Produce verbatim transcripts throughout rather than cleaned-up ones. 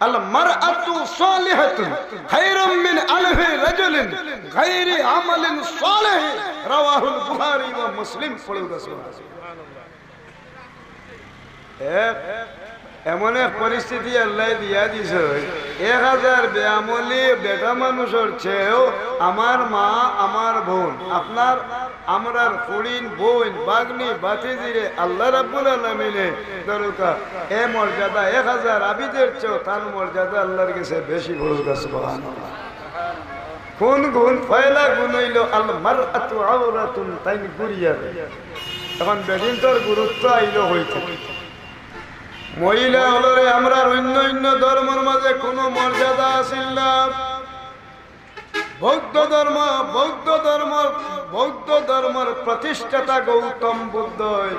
المرأة الصالحة خير من ألف رجل غير عمل صالح، رواه البخاري ومسلم। পড়ুক্কা সুবহানাল্লাহ। এক, এমন এক পরিস্থিতি আল্লায় দিয়া দিছে, এক হাজার বেআমলি বেটা মানুষর চেয়েও আমার মা, আমার বোন, আপনার, আমরার ফুড়িন, বোন, ভাগ্নি, ভাতিজিরে আল্লাহ রাব্বুল আলামিনে দরুকা এ মর্যাদা এক হাজার আবিদের চেয়েও তান মর্যাদা আল্লাহর গেছে বেশি। পড়ুক্কা সুবহানাল্লাহ। কোন গুণ? পয়লা গুণ অইলো আল মারআতু আওরাতুন, তাইন গুরিয়া। এখন বেটিন্তর গুরুত্ব আইলো কই থাকি? মহিলা অকলরে আমরার অইন্য অইন্য ধর্মর মাঝে কুনু মর্যাদা আছিল না। বৌদ্ধ ধর্ম, বৌদ্ধ ধর্ম, বৌদ্ধ ধর্মর প্রতিষ্ঠাতা গৌতম বুদ্ধয়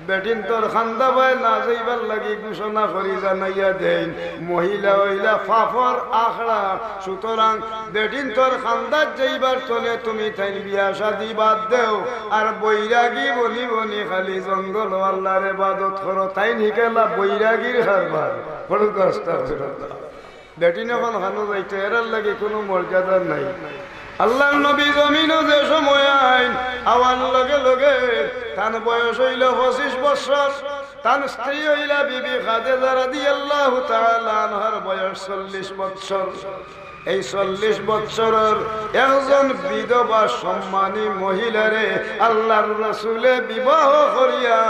বেটিন্তর কান্দাবায় না যাইবার লাগি ঘোষণা করি জানাইয়া দেইন, মহিলা অইলা পাপর আখড়া। সুতরাং বেটিন্তর কান্দাত যাইবার তনে তুমি তাইন বিয়া শাদি বাদ দেও, আর বৈরাগী বনি বনি খালি জঙ্গল আল্লাহর ইবাদত করো, তাইন হিকেলা বৈরাগীর কারবার। পড়ুক্কা আস্তাগফিরুল্লাহ। বেটিন অখন কানো যাইতো, এরার লাগি কুনু মর্যাদা নাই। আল্লাহর নবী জমিনো যে সময় আইন, আওয়ার লগে লগে তান বয়স অইলো পঁচিশ বৎসর, তান স্ত্রী অইলা বিবি খাদিজা রাদিয়াল্লাহু তাআলা আনহার বয়স চল্লিশ বৎসর। এই চল্লিশ বৎসরর একজন বিধবা সম্মানী মহিলারে আল্লাহর রসুলে বিবাহ করিয়া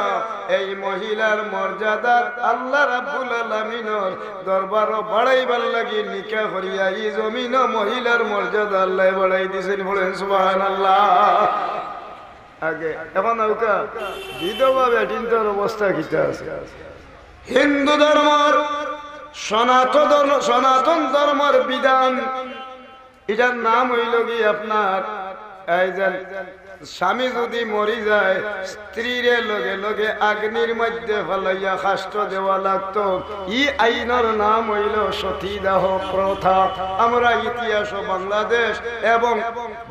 এই মহিলার মর্যাদা আল্লাহ রাব্বুল আলামিনর দরবারো বাড়াইবার লাগি নিকা করিয়া ই জমিনো মহিলার মর্যাদা আল্লায় বাড়াই দিছইন। পড়েন সুবহানাল্লাহ। আগে, এখন আউক্কা বিধবা বেটিন্তর অবস্থা কিতা আছে? হিন্দু ধর্মর সনাতন ধর্ম, সনাতন ধর্মর বিধান, ইটার নাম অইলো গি আপনার, এই যে স্বামী যুদি মরি যায়, স্ত্রীরে লগে লগে আগ্নির মধ্যে ফালাইয়া কাষ্ঠ দেওয়া লাগতো। ই আইনর নাম অইলো সতীদাহ প্রথা। আমরা ইতিহাসো বাংলাদেশ এবং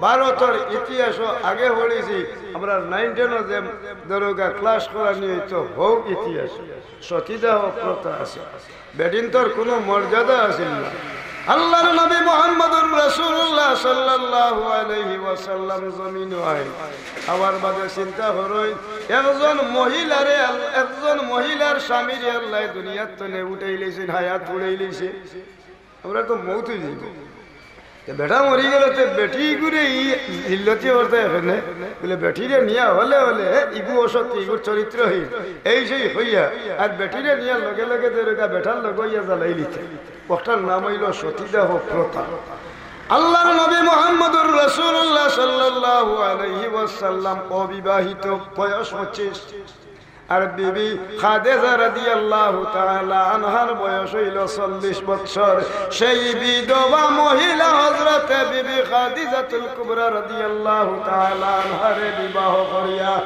ভারতর ইতিহাসো আগে পড়ছি, আমরা নাইন টেনো যে দরুকা ক্লাস করানি অইতো, হউ ইতিহাস, সতীদাহ প্রথা আছে। বেটিন্তর কুনু মর্যাদা আছিল না। আল্লাহর নবী মুহাম্মদুর রাসূলুল্লাহ সাল্লাল্লাহু আলাইহি ওয়াসাল্লাম জমিনো আইন, আওয়ার বাদে চিন্তা করইন, একজন মহিলারে আল-, একজন মহিলার স্বামীরে আল্লায় দুনিয়ার তনে উঠাইলাইছইন, হায়াত উঠাইলাইছে। আমরা তো মউত অইযাইবো। তে বেটা মরি গেলে তে বেটিগুরে ই জিল্লতি করতে এখানে, বুলে বেটিরে নিয়া হলে হলে, ইগু অসৎ, ইগুর চরিত্রহীন, এই সেই কইয়া, আর বেটিরে নিয়া লগে লগে দরুকা বেটার লগে অইয়া জ্বালাইলিতা। অটার নাম অইলো সতীদাহ প্রথা। আল্লাহর নবী মুহাম্মদুর রাসূলুল্লাহ সাল্লাল্লাহু আলাইহি ওয়াসাল্লাম অবিবাহিত, বয়স পঁচিশ। আর বিবি খাদিজা রাদিয়াল্লাহু তাআলা আনহার বয়স অইলো চল্লিশ বৎসর। সেই বিধবা মহিলা হযরতে বিবি খাদিজাতুল কুবরা রাদিয়াল্লাহু তাআলা আনহারে বিবাহ করিয়া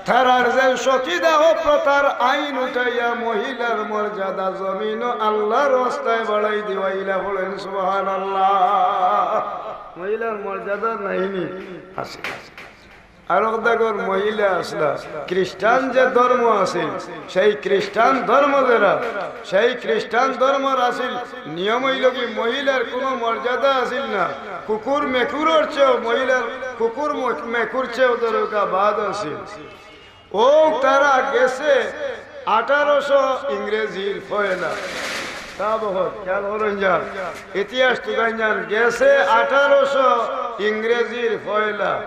তারার যে সতীদাহ প্রথার আইন উঠাইয়া মহিলার মর্যাদা জমিনো আল্লাহর রাস্তায় বাড়াই দিবাইলা। পড়েন সুবহানাল্লাহ। মহিলার মর্যাদা নাইনি? আছে। আরক দাগর মহিলা আছলা, খ্রিস্টান যে ধর্ম আছিল, সেই খ্রিস্টান ধর্ম যেরা, সেই খ্রিস্টান ধর্মর আছিল নিয়ম অইলো গি মহিলার কুনু মর্যাদা আছিল না। কুকুর মেকুরর চেয়েও মহিলার, কুকুর ম-, মেকুর চেয়েও দরুকা বাদ আছিল। অউ তারা গেছে আঠারোশো ইংরেজির পয়লা। তা বহুত খেয়াল করইন যান, ইতিহাস তুকাইন যান, গেছে আঠারোশো ইংরেজির পয়লা।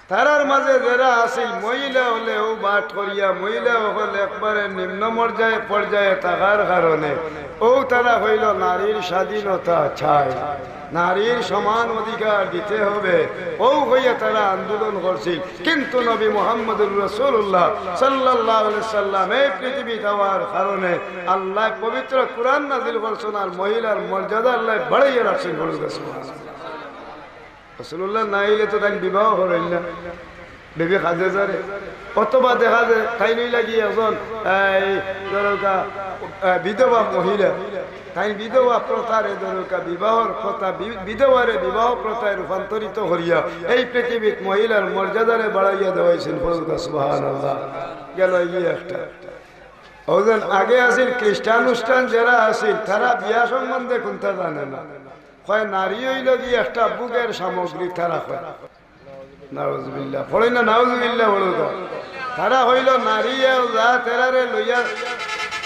তারার মাঝে যেরা আছিল মহিলা অকলে অউ বাট করিয়া, মহিলা অকল একবারে নিম্ন মর্যায়ে, পর্যায়ে থাকার কারণে অউ তারা কইলো নারীর স্বাধীনতা চাই, নারীর সমান অধিকার দিতে হবে। অউ কইয়া তারা আন্দোলন করছিল। কিন্তু নবী মুহাম্মদুর রাসূলুল্লাহ সাল্লাল্লাহু আলাইহি সাল্লাম এই পৃথিবীত আওয়ার কারণে আল্লায় পবিত্র কুরআন নাজিল করছইন আর মহিলার মর্যাদা আল্লায় বাড়াইয়া রাখছইন। বলুন সুবহানাল্লাহ। রাসূলুল্লাহ না আইলে তো তাইন বিবাহ করইন না বিবি খাদিজারে। অথবা দেখা যায় তাইন অইলা গি একজন, এই, দরুকা, আহ, বিধবা মহিলা। তাইন বিধবা প্রথারে দরুকা বিবাহর প্রথা, বি-, বিধবারে বিবাহ প্রথায় রূপান্তরিত করিয়া এই পৃথিবীত মহিলার মর্যাদারে বাড়াইয়া দেওয়াইছইন। বলুন সুবহানাল্লাহ। গেল এই একটা। অউ যেন আগে আছিল খ্রিস্টান উস্টান যেরা আছিল, তারা বিয়া সম্বন্ধে কুন্তা জানে না। কয় নারী অইলো গি একটা ভোগের সামগ্রী, তারা কয়। নাউজুবিল্লাহ। পড়ইন না নাউজুবিল্লাহ, পড়উক্কা। তারা অইলো নারী, এও যা তেরারে লইয়া।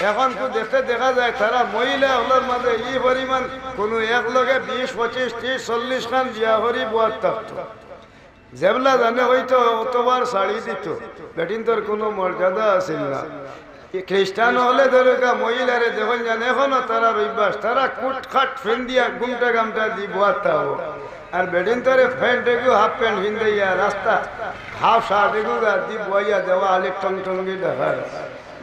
এখন তো দেখতে দেখা যায়, তারা মহিলা অকলর মাঝে ই পরিমাণ কুনু এক লগে বিশ, পঁচিশ, ত্রিশ, চল্লিশ খান বিয়া করি বওয়াত থাকতো। যেবলা জানে অইতো অতবার ছাড়ি দিতো, বেটিন্তর কুনু মর্যাদা আছিল না। ই খ্রিস্টান অকলে ধরউক্কা মহিলারে দেখইন জান, এখনো তারার অভ্যাস, তারা কুট খাট ফিন্দিয়া গুমটা গামটা দি বওয়াত থাকবো। আর বেটিন্তরে প্যান্ট এগু, হাফ প্যান্ট ফিন্দাইয়া রাস্তা, হাফ শার্ট এগু গাত দি বওয়াইয়া দেওয়া আলি টং টং দি দেখার।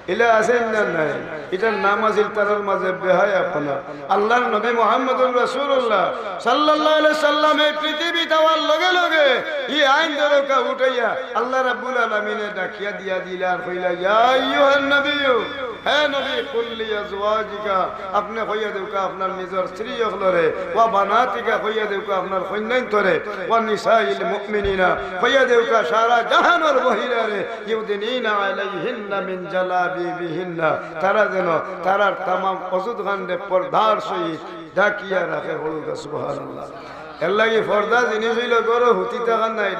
ইলা আছে না নাই? ইটার নাম আছিল তারার মাঝে বেহায়াপনা। আল্লাহর নবী মুহাম্মদুর রাসূলুল্লাহ সাল্লাল্লাহু আলাইহি সাল্লাম এই পৃথিবীত আওয়ার লগে লগে ই আইন ধরউক্কা উঠাইয়া আল্লাহ রাব্বুল আলামিনে ডাকিয়া দিয়া দিলা আর কইলা, "ইয়া আইয়ুহান নাবিয়্যু, হে নবী, কুল লিআজওয়াজিকা, আপনে কইয়া দেউক্কা আপনার নিজর স্ত্রী অকলরে, ওয়া বানাতিকা, কইয়া দেউক্কা আপনার কইন্যাইন্তরে, ওয়া নিসাইল মুমিনিনা, কইয়া দেউক্কা সারা জাহানর মহিলারে, ইউদিনিনা আলাইহিন্না মিন জালাবিবিহিন্না, তারা যেন তারার তামাম অজুদ খানরে পর্দার সহিত ঢাকিয়া রাখে।" পড়উক্কা সুবহানাল্লাহ। এরলাগি পর্দা জিনিস অইলো ঘরো হুতি থাকার নায়,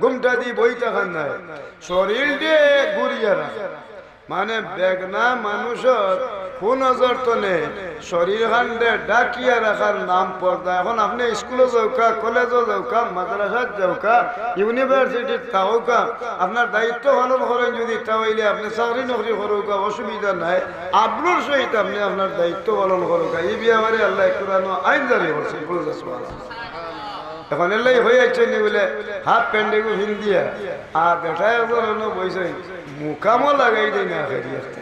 গুমটা দি বই থাকার নায়, শরীলরে ঘুরিয়া রাখে। মানে বেগনা মানুষর কুনজর তনে শরীর খানরে ঢাকিয়া রাখার নাম পর্দা। এখন আপনে স্কুলো যাউক্কা, কলেজো যাউক্কা, মাদ্রাসাত যাউক্কা, ইউনিভার্সিটিত থাকউক্কা, আপনার দায়িত্ব পালন করইন যুদি, তা অইলে আপনে চাকরি নকরি করউক্কা, অসুবিধা নাই। আবরুর সহিত আপনে আপনার দায়িত্ব পালন করউক্কা। ই ব্যাপারে আল্লায় কুরআনো আইন জারি করছে। এখন এরলাগি অইছে নি বুলে হাফ প্যান্ট এগু ফিন্দিয়া, আর বেটা একজন অনো বইছইন, মুকামো লাগাই দেয় না, ফেরি একটা।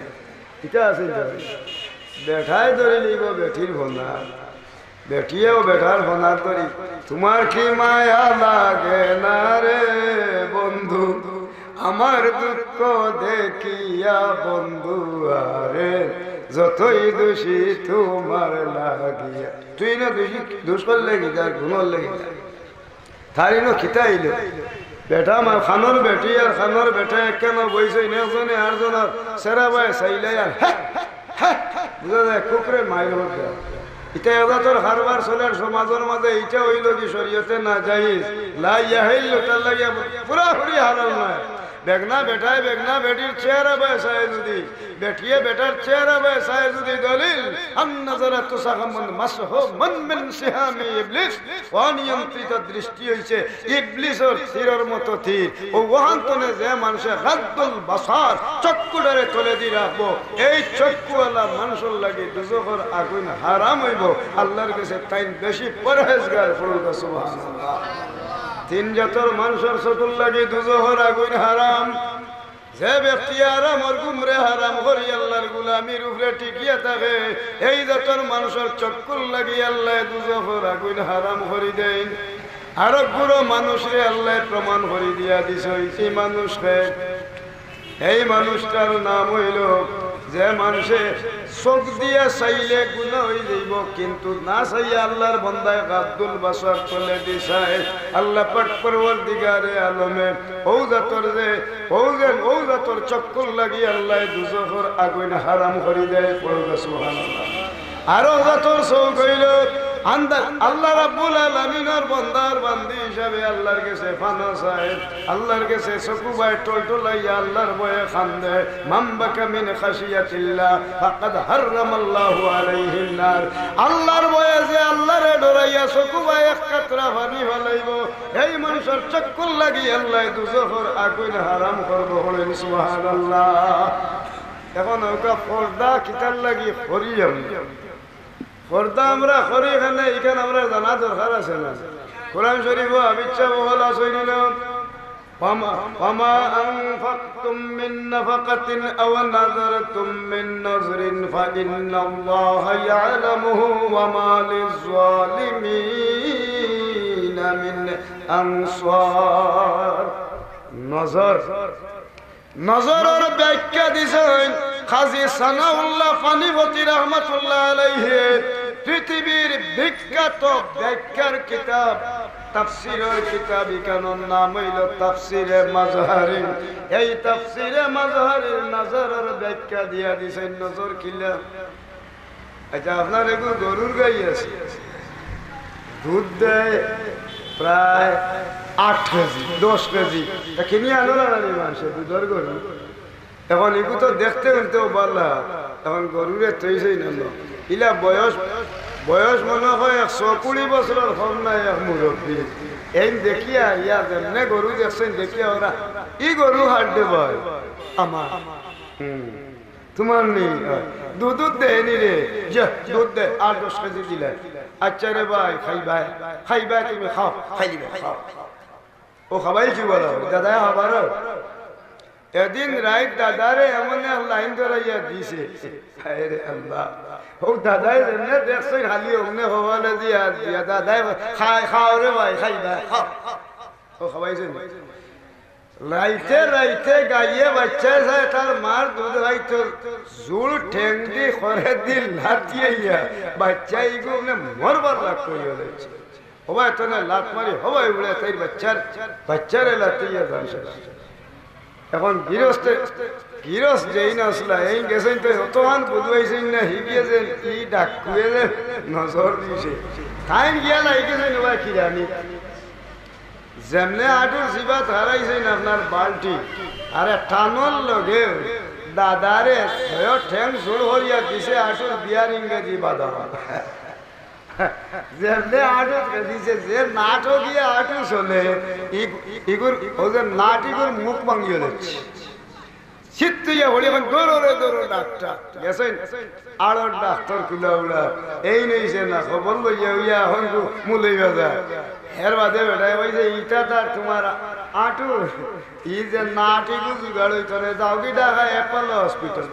ইটা আছে না? বেটায় ধরি লইবো বেটির ফোনা, বেটিয়েও বেটার ফোনা ধরি, "তোমার কি মায়া লাগে না রে বন্ধু, আমার দুঃখ দেখিয়া বন্ধু আরে, যতই দোষী তোমার লাগিয়া।" তুই না দোষী, দোষ করলে কি যার, গুণ করলে কি যার? তার ইনো কিতা অইলো? বেটা মা-, খানোর বেটি আর খানোর বেটা একখানো বইছইন, একজনে আরজনর চেহারা বায় চাইলে আর হে, হে, বুঝা যায় কুকুরে মাইর হতে। ইটা এজাতর কারবার চলের সমাজর মাঝে, ইটা অইলো কি শরীয়তে নাজাইজ, লা ইয়াহিল্লু, তার লাগি পুরাপুরি হালাল নায়। বেগনা বেটায় বেগনা বেটির চেহারা বায় চায় যুদি, বেটিয়ে বেটার চেহারা বায় চায় যুদি, দলিল, আন নাজারাতু সাহামুন মাসহুমুন মিন সিহামি ইবলিস, অনিয়ন্ত্রিত দৃষ্টি অইছে ইবলিসর তীরর মতো তীর। অউ অখান তনে যে মানষে গাদ্দুল বাসার, চক্ষুটারে তলেদি রাখবো, এই চক্ষুআলা মানষর লাগি দুজখর আগুইন হারাম অইবো। আল্লার গেছে তাইন বেশি পরহেজগার। পড়উক্কা সুবহানাল্লাহ। তিন জাতর মানষর চকুর লাগি দুজখর আগুইন হারাম। যে ব্যক্তি হারামর ঘুমরে হারাম করি আল্লার গুলামির উপরে টিকিয়া থাকে, এই জাতর মানষর চক্ষুর লাগি আল্লায় দুজখর আগুইন হারাম করি দেইন। আরক গুরু মানুষরে আল্লায় প্রমাণ করি দিয়া দিছইন, ই মানুষ কে? এই মানুষটার নাম অইলো যে মানষে চোখ দিয়া চাইলে গুনা অই যাইবো, কিন্তু না চাইয়া আল্লার বন্দায় গাদ্দুল বাসার তলেদি চায়। আল্লা পাক পরওয়ারদিগারে আলমে অউ জাতর যে, অউ যে, অউ জাতর চক্ষুর লাগি আল্লায় দুজখর আগুইন হারাম করি দেয়। পড়উক্কা সুবহানাল্লাহ। আরো জাতর চউখ অইলো আন্দা-, আল্লা রাব্বুল আলামিনর বন্দার বান্দি হিসাবে আল্লার গেছে পানা চায়, আল্লার গেছে চকু বায় টলটলাইয়া আল্লার ভয়ে কান্দে। মান বাকা মিন খাশিয়াতিল্লাহ ফাকাদ হাররামাল্লাহু আলাইহিন নার। আল্লার ভয়ে যে আল্লারে ডরাইয়া চকু বায় এক কাতরা পানি ফালাইবো, এই মানষর চক্ষুর লাগি আল্লায় দুজখর আগুইন হারাম করবো। পড়ইন সুবহানাল্লাহ। এখন অউক্কা পর্দা কিতার লাগি করি আমরা? পর্দা আমরা করি কেনে, ইখান আমরার জানা দরকার আছে না? কোরআন শরীফো হাফিজ সাব অকল আছইন না? "ওয়ামা, ওয়ামা আনফাকতুম মিন নাফাকাতিন আও নাযারতুম মিন নাযরিন ফাইন্নাল্লাহা ইয়ালামুহু ওয়ামা লিজ-জালিমিনা মিন আনসার।" নজর। নজরর ব্যাখ্যা দিছইন কাজী সানাউল্লাহ পানিপতি রহমতুল্লাহ আলাইহি, পৃথিবীর বিখ্যাত ব্যাখ্যার কিতাব তাফসিরর কিতাব ইখানর নাম অইলো তাফসিরে মাজহারি। এই তাফসিরে মাজহারির নজরর ব্যাখ্যা দিয়া দিছইন নজর কিলা। আচ্ছা, আপনার এগু গরুর গাই আছে, দুধ দেয় প্রায় আট কেজি, দশ কেজি। তা কিনি আনো না নি মানষে দুধর গরু? এখন ইগু তো দেখতে হুনতেও বালা, এখন গরুরে থইছইন না। ইলা বয়স, বয়স মনে হয় একশো কুড়ি বছরর কম নায় এক মুরব্বি। এইন দেখিয়া, ইয়া যেমনে গরু দেখছইন দেখিয়া ওরা, "ই গরু হাট দে ভাই, আমার।" হুম। তোমার নি? দুধ দুধ দেয়নি রে। যে দুধ দে, আর দশ কেজি দিলে। আচ্ছা রে ভাই, খাইবায়, খাইবায় তুমি খাও, খাই দিবে, খাও। ও খাবাই কি বলো? দাদায় খাবার। এদিন রাইত দাদারে এমন এক লাইন ধরাইয়া দিছে। হায় রে আল্লাহ। ও দাদায় যেমনে দেখছইন খালি অমনে হবালে দিয়া, দিয়া দাদায় খায়, খাও রে ভাই, খাইবায়, খাও। ও খাবাইছে নি? রাইতে রাইতে গাইয়ে বাইচ্চায় চায় তার মার দুধ খাইতো, জুড় ঠেং দি খরে দি লাথিয়া বাইচ্চা ইগু মানে মরবার লাগ করিয়া লাইছে। হবায় তনে লাথ মারি, হবায় উড়ে তাইর বাইচ্চার, বাইচ্চারে লাথিয়া জানছে। এখন গিরস্তে, গিরস্ত যেইন আছলা, এইন গেছইন তো অতখান বুঝবাইছইন না, হিগিয়ে যে ই ডাকুয়ে যে নজর দিছে। তাইন গিয়া লাগি গেছইন ওবা কিরানি। যেমনে আটুর জিবাত হারাইছইন আপনার বালটি, আরে টানর লগে দাদারে ছয় ঠেং জোড় করিয়া দিছে, আটুর বিয়ার ইংরেজি বাদাম। যেমনে আটু দিছে, যে নাটকীয় আটু চলে, ই-, ইগুর, ও যে নাট ইগুর মুখ ভাঙিয়ে দিচ্ছে। সিত্তইয়া হলি এখন দৌড়ো রে দৌড়ো ডাক্তার। গেছইন আড়র ডাক্তার কুলা উড়া। এইন অইছে না, খবর লইয়া উইয়া এখন গু মুলই বাজার। এর বাদে বেটায় কইছে, "ইটা তার তোমার আটু, ই যে নাট ইগু জুগাড় অইতো না, যাওগি ঢাকা অ্যাপোলো হসপিটাল।"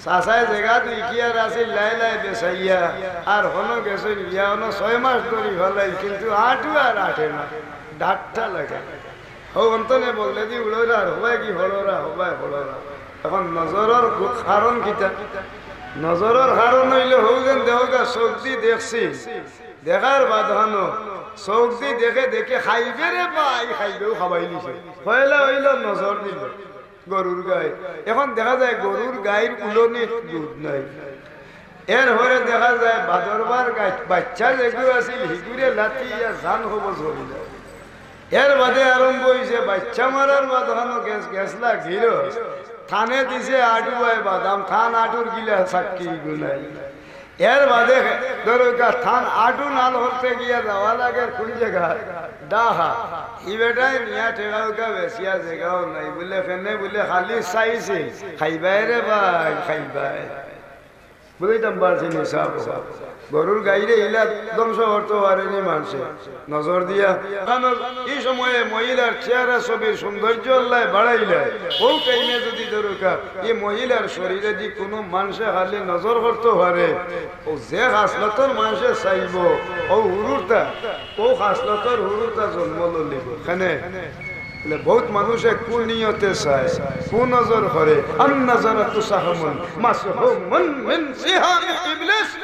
চাচায় জেগা দুই কিয়ার আছিল, লাই লাই বেচাইয়া, আর হনো গেছইন গিয়া, হনো ছয় মাস ধরি ফালাই, কিন্তু আটু আর আটে না, ডাট্টা লাগে। হো অন্তনে বললে দি উড়োরা, হবায় কি হড়োরা, হবায় হড়োরা। এখন নজরর গু-, কারণ কিতা? নজরর কারণ অইলো হউ যেন দেহগা চোখ দি দেখছি, দেখার বাদ হনো চোখ দি দেখে দেখে খাইবে রে ভাই, খাইবেও খাবাই নিছে। পয়লা অইলো নজর দিল গরুর গাই। এখন দেখা যায় গরুর গাইর উলনিত দুধ নাই। এরপরে দেখা যায় বাদরবার গাই-, বাইচ্চা যেগু আছিল, হিগুরে লাথিয়া জান কবজ করিল। এর বাদে আরম্ভ অইছে বাইচ্চা মারার বাদ হনো গেছ-, গেছলা গিরস্ত। থানে দিছে আটু বায় বাদাম, থান আটুর গিলা সাক্ষী ইগু নাই। এর বাদে ধরো গা থান আটু নাল করতে গিয়া যাওয়া লাগে কোন জাগা? ডাহা। ই বেটায় নিয়া ঠেকাউকা বেচিয়া জেগাও নাই। বুলে, "কেনে?" বুলে, "খালি চাইছে।" খাইবায় রে ভাই, খাইবায়। বুঝাইতাম পারছি নি সাব? গরুর গাইরে ইলা ধ্বংস করতো পারেনি মানষে। নজর দিয়া। কারণ ই সময়ে মহিলার চেহারা ছবির সৌন্দর্য আল্লায় বাড়াইলে, ও টাইমে যদি দরকার, ই মহিলার শরীরে যদি কোনো মানষে খালি নজর করতো পারে, ও যে খাসলতর মানষে চাইবো, ও হুরুরতা, ও খাসলতর হুরুরতা জন্ম লইব। কেনে? বলে, বহুত মানুষে কুনিয়তে চায়, কুনজর করে। আন নাজারাতু সাহমুন মাসহুমুন মিন সিহামি ইবলিস।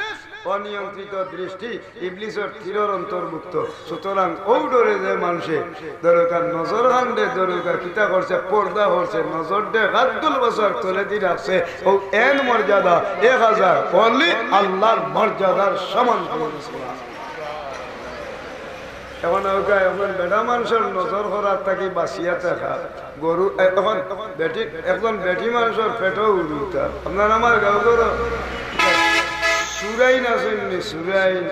অনিয়ন্ত্রিত দৃষ্টি ইবলিসর তীরর অন্তর্ভুক্ত। সুতরাং ও ডরে যে মানষে দরকার নজর খানরে দরকার কিতা করছে, পর্দা করছে, নজর দে গাদ্দুল বসর তলে দি রাখছে, ও এন মর্যাদা এক হাজার অলি আল্লাহর মর্যাদার সমান। এখন ওকে, এখন বেটা মানষর নজর করার থাকি বাঁচিয়া থাকা। গরু, এ-, এখন বেটি, একজন বেটি মানষর পেটও উড়ুতা। আপনার আমার গাঁও ঘর সুরাইন আছইন নি, সুরাইন।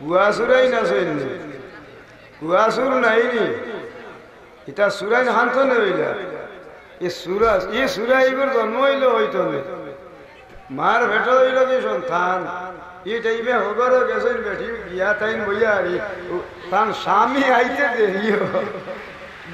গুয়া সুরাইন আছইন নি। গুয়া সুর নাই নি। ইতা সুরাইন হান্তনে অইলা। ই সুরা, ই সুরা ইগুর জন্ম অইলো অইতো নে। মার পেটো অইলো কি সন্তান। ই টাইমে হগরো গেছইন বেটি গিয়া তাইন বইয়া আর ই, উ, তান স্বামী আইতে দেরি অয়।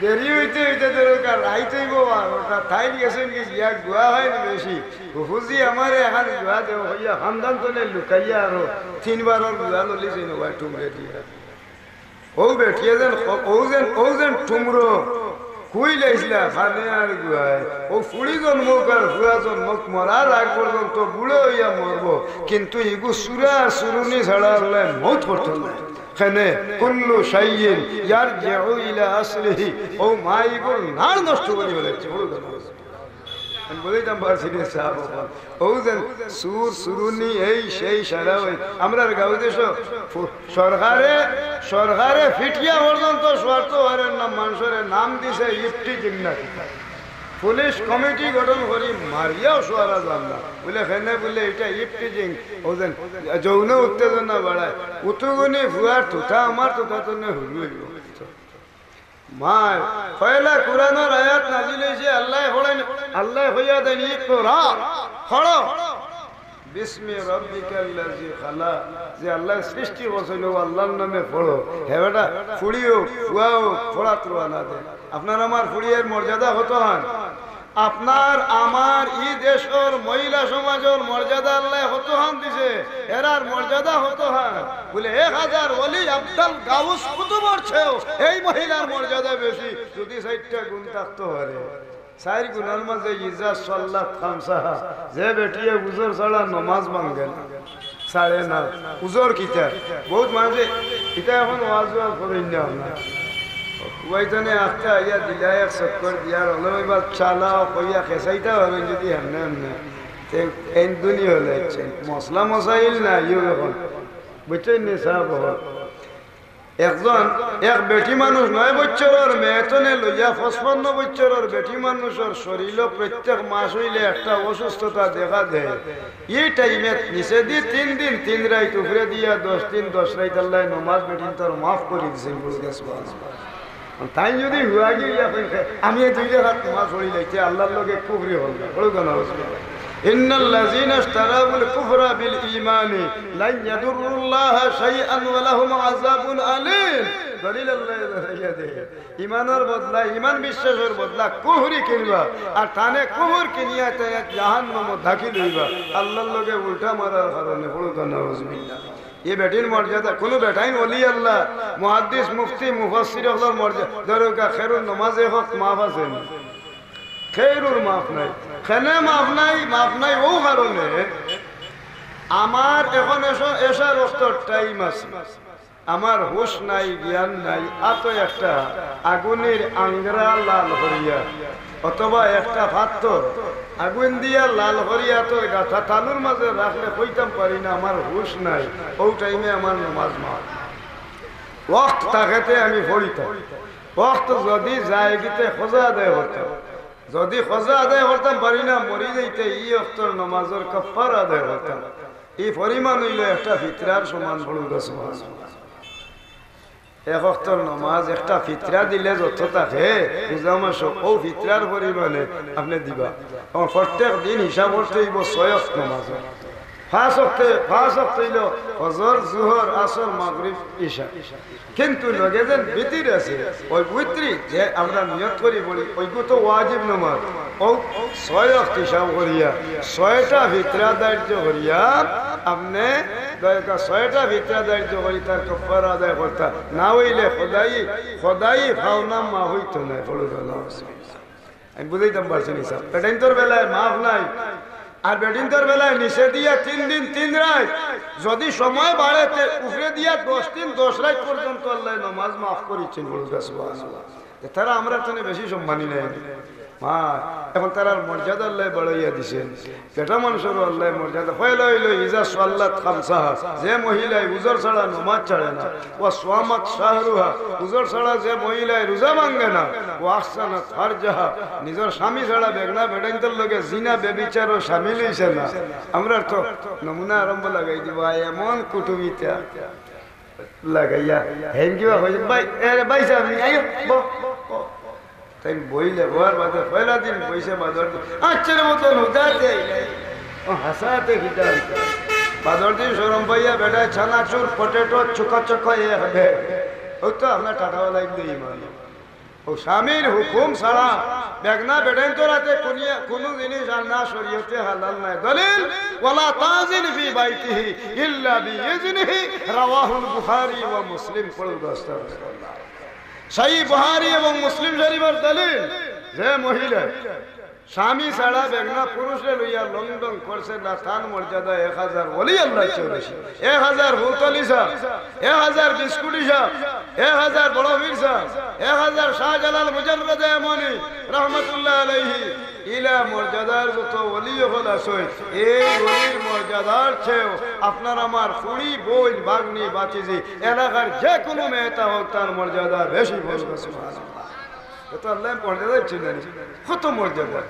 দেরি অইতে অইতে দরকার রাইত অইবো বারোটা। তাইন গেছইন কি গিয়া গুয়া অইন বেশি। ফুফুজি আমারে এখান গুয়া দেও অইয়া খান্দান তনে লুকাইয়া আরো তিনবারর গুয়া ললিছইন ওবায় টুমরে দিয়া। ও বেটিয়ে যেন, ও যেন, ও যেন টুমরো, কুইল আইছলা, ফানে আর গুয়ায়। ও ফুড়ি জন্মক আর ফুয়া জন্মক, মরার আগ পর্যন্ত বুড়ো অইয়া মরবো। কিন্তু ইগু সুরা আর সুরুনি ছাড়া আল্লায় মউত করতো নায়। কেনে, কুল্লু শাইইন ইয়ারজিউ ইলা আসলিহি। ও মাইগুর নাড় নষ্ট করি ফেলাইছে, বড় কথা। আমি বুঝাইতাম পারছি নি সাব অকল। ও যেন সুর, সুরুনি, এই সেই সারা ওই। আমরার গাঁও দেশো ফু-, সরকারে, সরকারে ফিটিয়া পর্যন্ত শোয়ারতো পারের না, মানষরে নাম দিছে ইফটিজিং না কিতা। পুলিশ কমিটি গঠন করি মারিয়াও শোয়ারা যার না। বুলে, কেনে বুলে, ইটা ইফটিজিং, ও যেন যৌন উত্তেজনা বাড়ায়। উতুগুনি ফুয়ার তুতা, আমার তুতা তো নে হুরু অইবো। মায়, পয়লা কুরআনর আয়াত নাজিল অইছে, আল্লায় পড়াইন, আল্লায় কইয়া দেন, "ইকরা, পড়ো।" "বিসমি রাব্বিকাল্লাযী খালাক।" যে আল্লায় সৃষ্টি করছইন, ও আল্লার নামে পড়ো। হে বেটা, ফুড়ি অউক, ফুয়া অউক, পড়াত রওয়ানা দেন। আপনার আমার ফুড়ির মর্যাদা কতখান? আপনার আমার ই দেশর মহিলা সমাজর মর্যাদা আল্লায় কতখান দিছে, এরার মর্যাদা কতখান? বুলে, এক হাজার ওলি আবদাল গাউস কুতুবর চেয়েও এই মহিলার মর্যাদা বেশি। যদি চাইরটা গুণ থাকতো পারে, চাইর গুণর মাঝে ইজা সাল্লাত খামসাহা, যে বেটিয়ে উজর ছাড়া নমাজ ভাঙ্গে না, ছাড়ে না, উজর কিতা? বহুত মানষে ইতা এখন ওয়াজ ওয়াজ করইন না আপনার। উবাইতনে আখতা আইয়া দিলা এক চক্কর দিয়ার হলো এবার চালাও কইয়া খেসাইতা পারইন যদি হেমনে হেমনে। তে এন দুনি হলে ইচ্ছে। মসলা মসাইল না ইউ এখন। বুঝছইন নি সাব অকল? একজন, এক বেটি মানুষ নয় বছরর মেয়েতনে লইয়া পঁচপান্ন বছরর বেটি মানুষর শরীরো প্রত্যেক মাস অইলে একটা অসুস্থতা দেখা দেয়। ই টাইমে নিচেদি তিন দিন তিন রাইত, উপরেদিয়া দশ দিন দশ রাইত আল্লায় নমাজ বেটিন্তর মাফ করি দিছইন, বড় কথা সুবহানাল্লাহ। তাইন যদি হুয়াগি ইয়া কইন, "আমি এই দুই রাকাত নমাজ পড়ি লাইতে আল্লার লগে কুফরি অইল না।" বড় কথা সুবহানাল্লাহ। ইন্নাল্লাযীনা ইশতারাউল কুফরা বিল ঈমানি লান ইয়াদুররুল্লাহা শাইআন ওয়া লাহুম আযাবুন আলীম। দলিল আল্লায় দেখাইয়া দেয়। ইমানর বদলা, ইমান বিশ্বাসর বদলা কুফরি কিনবা, আর তানে কুফর কিনিয়া তে জাহান্নামো দাখিল অইবা। আল্লার লগে উল্টা মারার কারণে। বড় কথা নাউজুবিল্লাহ। ই বেটির মর্যাদা, কুনু বেটাইন ওলি আল্লাহ, মুহাদ্দিস, মুফতি, মুফাসসির অকলর মর্যাদা, ধরো কা খেরুর নমাজে হক মাফ আছে নি? খেরুর মাফ নাই। কেনে মাফ নাই? মাফ নাই অউ কারণে, আমার এখন এশা, এশার ওয়াক্তর টাইম আছে। আমার হুশ নাই, জ্ঞান নাই, আতো একটা আগুনের আঙ্গরা লাল করিয়া, অথবা একটা পাথর আগুন দিয়া লাল করিয়া আতর গাথা তালুর মাঝে রাখলে কইতাম পারি না, আমার হুশ নাই, অউ টাইমে আমার নমাজ মাফ। ওয়াক্ত থাকেতে আমি পড়িতাম, ওয়াক্ত যদি যায়গিতে কজা আদায় করতাম, যদি কজা আদায় করতাম পারি না, মরি যাইতে ই ওয়াক্তর নমাজর কাফফারা আদায় করতাম। ই পরিমাণ অইলো একটা ফিতরার সমান। বড় কথা সুবহানাল্লাহ। এক ওয়াক্তর নমাজ একটা ফিতরা দিলে যত থাকে, রোজা মাসো অউ ফিতরার পরিমাণে আপনে দিবা। এবং প্রত্যেক দিন হিসাব করতে অইবো ছয় ওয়াক্ত নমাজ। পাঁচ ওয়াক্তে, পাঁচ ওয়াক্ত অইলো ফজর, জুহর, আসর, মাগরিব, ইশা। কিন্তু লগে যেন বিতির আছে, অউ বিতিরি যে আমরা নিয়ত করি পড়ি, অউগু তো ওয়াজিব নমাজ। অউ ছয় ওয়াক্ত হিসাব করিয়া, ছয়টা ফিতরা ধার্য করিয়া, আপনে দয়া করি ছয়টা ফিতরা ধার্য করি তার কাফফারা আদায় করতা, না অইলে খোদাই, খোদাই পাওনা মাফ অইতো নায়। বড় কথা নাউজুবিল্লাহ। আমি বুঝাইতাম পারছি নি সাব? বেটাইন্তর বেলায় মাফ নাই, আর বেটিন্তর বেলায় নিচেদিয়া তিন দিন তিন রাইত, যদি সময় বাড়ে তে উপরেদিয়া দশ দিন দশ রাইত পর্যন্ত আল্লায় নমাজ মাফ করিছইন। বড় কথা সুবহানাল্লাহ। তে তারা আমরার তনে বেশি সম্মানী নায় নি? মা, এখন তারার মর্যাদা আল্লায় বাড়াইয়া দিছইন। বেটা মানষরও আল্লায় মর্যাদা। পয়লা অইলো, ইজা সাল্লাত খামসাহা, যে মহিলায় উজর ছাড়া নমাজ ছাড়ে না, ওয়া সামাত শাহরাহা, উজর ছাড়া যে মহিলায় রোজা ভাঙ্গে না, ওয়া আহসানাত ফারজাহা, নিজর স্বামী ছাড়া বেগনা বেটাইন্তর লগে জিনা ব্যভিচারও শামিল অইছে না। আমরার তো নমুনা আরম্ভ লাগাই দিবা, এমন কুটুমিতা লাগাইয়া, হেন কিবা কইছে, "ভাই, এরে ভাই সাহেব, আইও, বও, বও।" তাইন বইলে, বওয়ার বাদে পয়লা দিন বইছে, বাদর দিন, "আচ্ছা রে মতন হুদাতে আইলে।" ও হাসাতে হুদাতে। বাদর দিন শরম পাইয়া বেটায় চানাচুর, পটেটো, চুকা চুকা এ হবে। অউ তো আপনার টাটাওয়ালা ইবনে ইমান। অউ স্বামীর হুকুম ছাড়া বেগনা বেটাইন্তর আতে কুনিয়া-, কুনু জিনিস আর না শরীয়তে হালাল নায়। দলিল, "ওয়ালা তাজিন ফি বাইতিহি ইল্লা বিইজনিহি", রাওয়াহুল বুখারী ওয়া মুসলিম। পড়ুন, আস্তাগফিরুল্লাহ। সহিহ বুখারী এবং মুসলিম শরীফের দলিল, যে মহিলা স্বামী ছাড়া বেগনা পুরুষরে লইয়া লংডং করছে না, তান মর্যাদা এক হাজার ওলি আল্লাহ চৌরাশি, এক হাজার ফুলতলি সাহেব, এক হাজার বিস্কুটি সাহেব, এক হাজার বড় পীর সাহেব, এক হাজার শাহজালাল মুজাররদে ইয়ামনি রহমতুল্লাহ আলাইহি। ইলা মর্যাদার যত ওলি অকল আছে, এই ওলির মর্যাদার চেয়েও আপনার আমার খুড়ি, বইন, ভাগ্নি, ভাতিজি, এলাকার যে কোনো মেয়েটা হোক, তার মর্যাদা বেশি। বলুন সুবহানাল্লাহ। এ তো আল্লাহ মর্যাদা দিচ্ছেন জানি, কত মর্যাদা।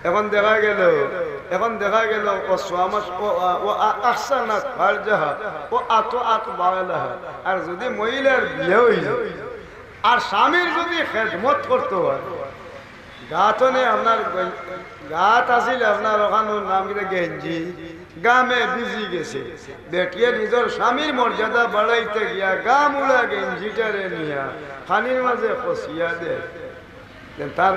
এখন দেখা গেল, এখন দেখা গেল, ও সুয়ামাস, ও, ও আ-, আহসানাত ফারজাহা, ও আত আত বাগালাহা। আর যদি মহিলার বিয়া অইল, আর স্বামীর যদি খেদমত করতে হয়, গাতনে আপনার গই-, গাত আছিল আপনার ওখানো নাম কিতা গেঞ্জি, গামে ভিজি গেছে। বেটিয়ে নিজর স্বামীর মর্যাদা বাড়াইতে গিয়া গামুড়া গেঞ্জিটারে নিয়া পানির মাঝে খসিয়া দেয়। যেন তার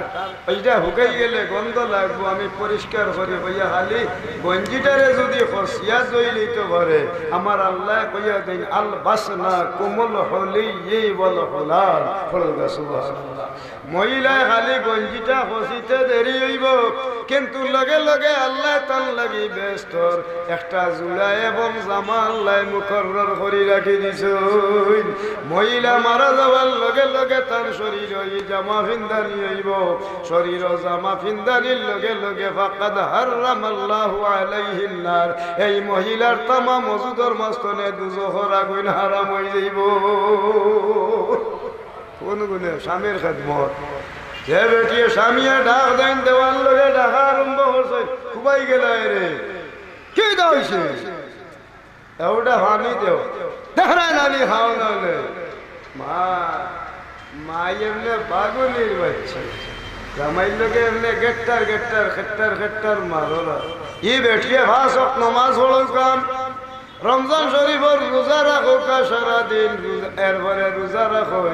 ইটা হুকাই গেলে গন্ধ লাগবো, আমি পরিষ্কার করি কইয়া খালি গেঞ্জিটারে যদি খসিয়া ধইলিতে পারে, আমার আল্লায় কইয়া দেইন, "আলবাসনাকুমুল হুলিয়্যি ওয়াল হুলাল।" পড়ুক্কা সুবহানাল্লাহ। মহিলায় খালি গেঞ্জিটা খসিতে দেরি অইবো, কিন্তু লগে লগে আল্লায় তান লাগি বেহেস্তর একটা জুড়া এবং জামা আল্লায় মুকরর করি রাখি দিছইন। মহিলা মারা যাওয়ার লগে লগে তার শরীরো ই জামা ফিন্দানি অইবো, শরীরো জামা ফিন্দানির লগে লগে ফাকাদ হাররামাল্লাহু আলাইহিন নার, এই মহিলার তামাম ওজুদর মাঝখানে দুজখর আগুন হারাম অই যাইবো। কোন গুণে? স্বামীর খেদমত। যে বেটিয়ে স্বামীয়ে ডাক দেন, দেওয়ার লগে ডাকা আরম্ভ করছে, "খুবাই গেলায় রে, কিতা অইছে? এওটা পানি দেও, দেখরায় নানি খাও না অইলে।" মা, মাই এমনে বাগুনির বাচ্চা, জামাইর লগে এমনে গেট্টার গেট্টার, খেট্টার খেট্টার মারো না। ই বেটিয়ে পাঁচ ওয়াক্ত নমাজ পড়ো কাম, রমজান শরীফর রোজা রাখো কা সারাদিন, রোজা-, এরপরে রোজা রাখো,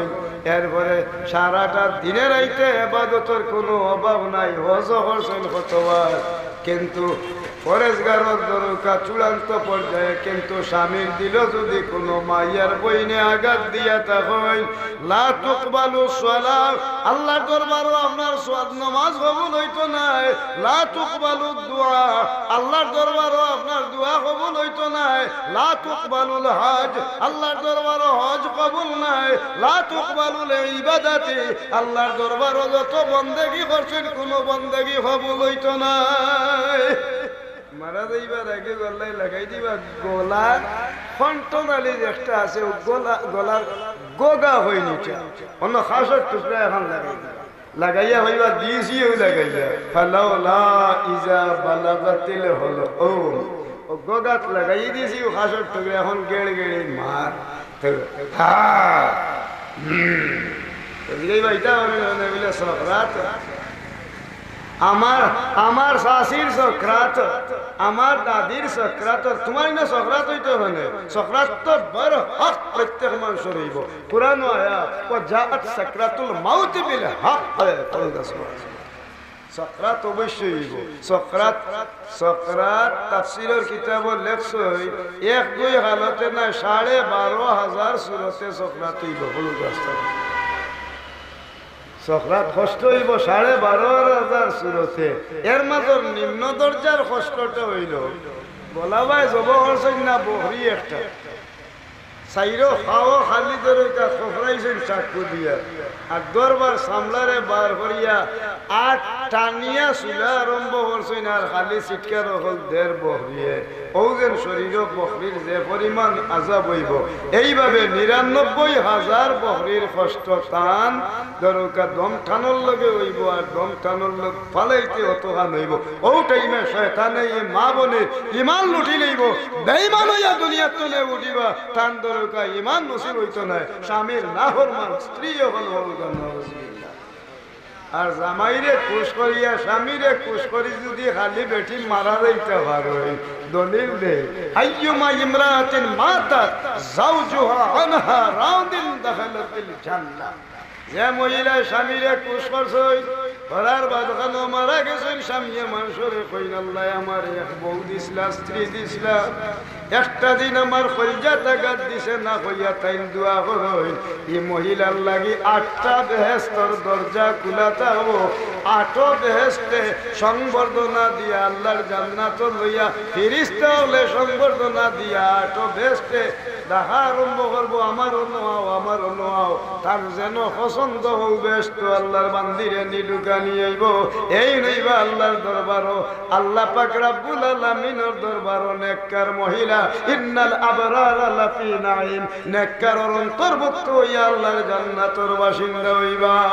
এরপরে সারাটা দিনে রাইতে এবাদতর কোনো অভাব নাই। হজ করছইন কতবার, কিন্তু পরেজগারর দরকার চূড়ান্ত পর্যায়ে, কিন্তু স্বামীর দিলো যদি কোনো মাইয়ার বইনে আঘাত দিয়া থাকইন, লা তুকবালু সালাহ, আল্লাহর দরবারো আপনার সওয়াব নমাজ কবুল অইতো নায়। লা তুকবালু দুআ, আল্লাহর দরবারো আপনার দোয়া কবুল অইতো নায়। লা তুকবালুল হজ, আল্লাহর দরবারো হজ কবুল নায়। লা তুকবালুল ইবাদাতি, আল্লাহর দরবারো যত বন্দেগি করছইন, কোনো বন্দেগি কবুল অইতো নায়। মারা যাইবার আগে গলায় লাগাই দিবা, গলার কণ্ঠনালীর একটা আছে, ও গলা, গলার গোগা অইন ইটা, অন্য খাসর টুকরা এখন লাগাই দিবা। লাগাইয়া কইবা, দিছি ও লাগাইয়া। ফালাউলা ইজা বালাগাতিল হুলকুম। ও গোগাত লাগাই দিছি, ও খাসর টুকরা এখন গেড় গেড়ে মার। হ্যাঁ। হুম। তো এই ভাইটা আমি মনে বলে সকরাত। আমার, আমার শাশির সকরাত, আমার দাদির সকরাত, তোমার না সকরাত অইতে হবে না। সকরাত তো বড় হক প্রত্যেক মানুষের অইবো। কোরআন আয়া, "ওয়া জাআত সাকরাতুল মাউতি বিল হক।" পড়ুক্কা সুবহানাল্লাহ। সকরাত অবশ্যই অইবো। সকরাত, সকরাত তাফসিরর কিতাবো লেখছইন, এক দুই হালতে না, সাড়ে বারো হাজার সুরতে সকরাত অইবো। পড়ুক্কা আস্তে। সকরাত কষ্ট অইবো সাড়ে বারো হাজার সুরতে। এর মাঝে নিম্ন দরজার কষ্টটা অইলো, গলাবায় জবো করছইন না বকরি একটা, চাইরো পাও খালি ধরইতা খফরাইছইন চাকু দিয়া, আর দরবার সামলারে বার করিয়া আট টানিয়া চুলা আরম্ভ করছইন, আর খালি ছিটকার অকল দের বকরিয়ে। অউ যেন শরীরো বকরির যে পরিমাণ আজাব অইবো, এইভাবে নিরানব্বই হাজার বকরির কষ্ট তান ধরউক্কা দম টানর লগে অইবো, আর দম টানর লগ ফালাইতে অতখান অইবো। অউ টাইমে শয়তানে ই মা বইনর ইমান লুটি লইবো, বেইমান অইয়া দুনিয়ার তনে উঠিবা, তান ধরউক্কা ইমান নসিব অইতো নায়। স্বামীর নাফরমান স্ত্রী অকল অইবা, নাউজুবিল্লাহ। আর জামাইরে খুশ করিয়া, স্বামীরে খুশ করি যুদি খালি বেটি মারা যাইতা পারইন, দলিল দে, আইয়ুমা ইমরাতিন মাতাত যাওজুহা আনহা রাদিন দাখালাতিল জান্নাহ। যে মহিলায় স্বামীরে কুশ করছইন, করার বাদ খানো মারা গেছইন, স্বামীয়ে মানষরে কইন, "আল্লায় আমারে এক বউ দিছলা, স্ত্রী দিছলা, একটা দিন আমার কলিজাত আঘাত দিছে না" কইয়া তাইন দোয়া করইন। ই মহিলার লাগি আটটা বেহেস্তর দরজা খুলা থাকবো। আটো বেহেস্তে সংবর্ধনা দিয়া আল্লার জান্নাতো লইয়া ফিরিস্তা অকলে সংবর্ধনা দিয়া আটো বেহেস্তে ডাকা আরম্ভ করবো, "আমার অনো আও, আমার অনো আও।" তার যেন পছন্দ অউ বেহেস্তো আল্লার বান্দিরে নি ঢুকানি অইবো। এইন অইবা আল্লার দরবারো, আল্লা পাক রাব্বুল আলামিনর দরবারো নেককার মহিলা, ইন্নাল আবরারা লাফি নাঈম, নেককারর অন্তর্ভুক্ত অইয়া আল্লার জান্নাতর বাসিন্দা অইবা।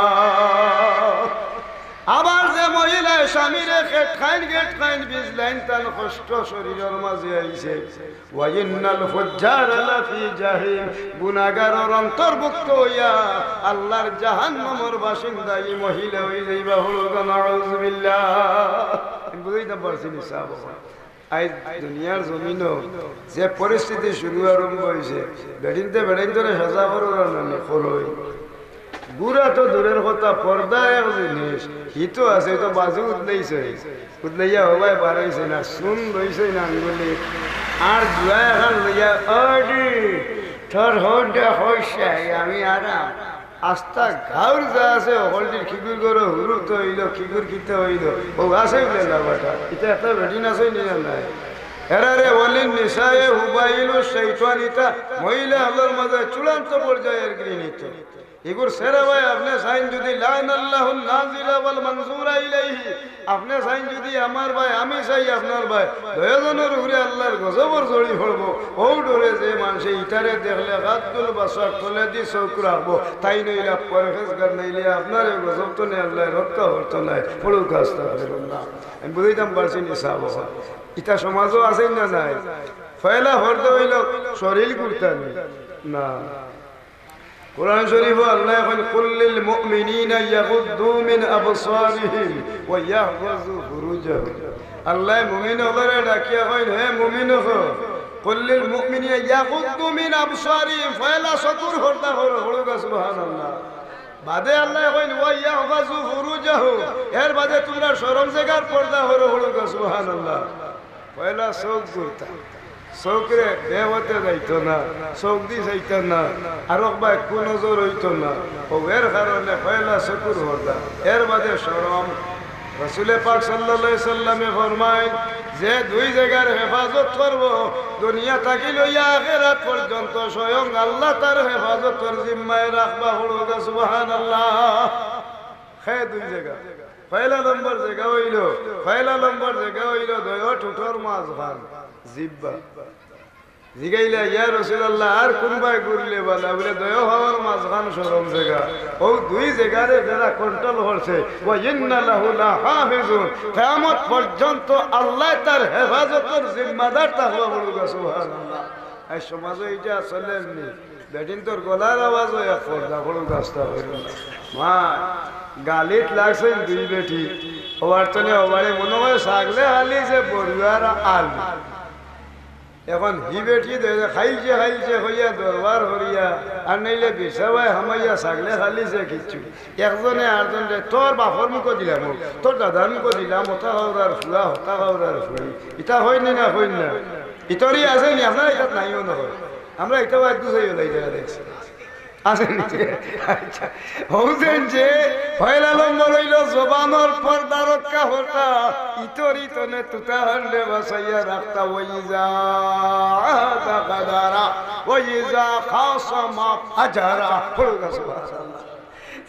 আবার যে মহিলায় স্বামীরে খেটকাইন খেটকাইন বিজলাইন, তান কষ্ট শরীরর মাঝে আইছে, ওয়া ইন্নাল ফুজ্জারা লাফি জাহিম, গুনাগারর অন্তর্ভুক্ত অইয়া আল্লার জাহান্নামর বাসিন্দা ই মহিলা অই যাইবা। হড়ুকা নাউজুবিল্লাহ। আমি বুঝাইতাম পারছি নি সাব? আইজ দুনিয়ার জমিনো যে পরিস্থিতি শুরু আরম্ভ অইছে, বেটিন্তে বেটাইন্তরে সাজা করো না, না, না, করোই। বুড়া তো দূরের কথা, পর্দা এক জিনিস, হি তো আছে, ই তো বাজু উদলাইছে, উদলাইয়া হবায় বার অইছে না, চুন লইছে না আঙ্গুলি, আর জুয়া এখান লইয়া, "ওডি, তোর হৌডা হইছে, আমি আরাম।" আস্তা গাউর যা আছে, হকলটির কিগুর ঘরো হুরুত অইলো, কিগুর কিতা অইলো, অউ আছে বলে না বেটা। ইতা একটা বেটিন আছে নি না নাই? এরারে ওয়ালিন নিসায়ে হুবাইলু শাইতান, ইতা মহিলা অকলর মাঝে চূড়ান্ত পর্যায়ের ঘৃণিত। ইগুর সেরা ভাই আপনে চাইন যদি লানাল্লাহুন নাজিলা ওয়াল মানজুরা ইলাইহি, আপনে চাইন যদি আমার ভাই, আমি চাই আপনার ভাই, দুইওজনর উপরে আল্লার গজবর ঝড়ি পড়বো। অউ ডরে যে মানষে ইতারে দেখলে গাদ্দুল বাসার তলেদি চউখ রাখবো, তাইন অইলা পরহেজগার, নাইলে আপনারে গজব তনে আল্লায় রক্ষা করতো নায়। পড়ুক আস্তাগফিরুল্লাহ। আমি বুঝাইতাম পারছি নি সাব? ইতা সমাজো আছে না নাই? পয়লা পর্দা অইলো শরীল গুরতানি না। কোরআন শরীফো আল্লায় কইন, "কুল লিল মুমিনিনা ইয়াগুদ্দু মিন আবসারিহিম ওয়া ইয়াহফাজু ফুরুজাহুম।" আল্লায় মুমিন অকলরে ডাকিয়া কইন, "হে মুমিন অকল, কুল লিল মুমিনিনা ইয়াগুদ্দু মিন আবসারিহিম, পয়লা চকুর পর্দা করো।" পড়ুকা সুবহানাল্লাহ। বাদে আল্লায় কইন, "ওয়া ইয়াহফাজু ফুরুজাহুম", এর বাদে তুমরা শরম জেগার পর্দা করো। পড়ুকা সুবহানাল্লাহ। পয়লা চউখ গুরতা, চউখরে বেপথে যাইতো না, চউখদি চাইতা না, আরক বায় কুনজর অইতো না। অউ এর কারণে পয়লা চকুর পর্দা, এর বাদে শরম। রসুলে পাক সাল্লাল্লাহু আলাইহি সাল্লামে ফরমাইন, যে দুই জেগার হেফাজত করবো, দুনিয়া থাকি লইয়া আখেরাত পর্যন্ত স্বয়ং আল্লাহ তার হেফাজতর জিম্মায় রাখবা। পড়ুকা সুবহানাল্লাহ। হে দুই জেগা। পয়লা নম্বর জেগা অইলো, পয়লা নম্বর জেগা অইলো দুইও ঠুটর মাঝখান, জিব্বা। জিগাইলা, "ইয়া রাসুলাল্লাহ, আর কুনবায় গুরলে বালা?" বুলে, "দুইও পাওর মাঝখান শরম জেগা।" অউ দুই জেগারে যেরা control করছে, "ওয়া ইন্না লাহু লাহাফিজুন।" কিয়ামত পর্যন্ত আল্লায় তার হেফাজতর জিম্মাদার থাকবা। পড়ুকা সুবহানাল্লাহ। আইজ সমাজো ইটা চলের নি। বেটিন্তর গলার আওয়াজও এক পর্দা, পড়ুকা আস্তাগফিরুল্লাহ। মা, গালিত লাগছইন দুই বেটি। অবার তনে অবারে মনো অয় ছাগলে খাইছে বড়ুয়ার আলু। এখন হি বেটি দে খাইছে, খাইছে কইয়া দরবার করিয়া, আর নাইলে বিছাবায় হামাইয়া ছাগলে খাইছে কিচ্ছু। একজনে আরজনরে, "তোর বাপর মুখো দিলাম, তোর দাদার মুখো দিলাম, অতা খাওরার ফুয়া, অতা খাওরার ফুড়ি।" ইতা কইন নি না, কইন না? ইতরি আছে নি? আপনারা ইতাত নাইও না কইন। আমরা ইতাও এক দুসে ওলাই জাগা দেখছি। আছে নি? আচ্ছা। অউ যেন যে পয়লা নম্বর অইলো জবানর পর্দা রক্ষা করতা, ইতরি তনে তুতা হারলে বাঁচাইয়া রাখতা, ওয়াইজা তাকাদারা, ওয়াইজা খাসামা ফাজারা। পড়ুকা সুবহানাল্লাহ।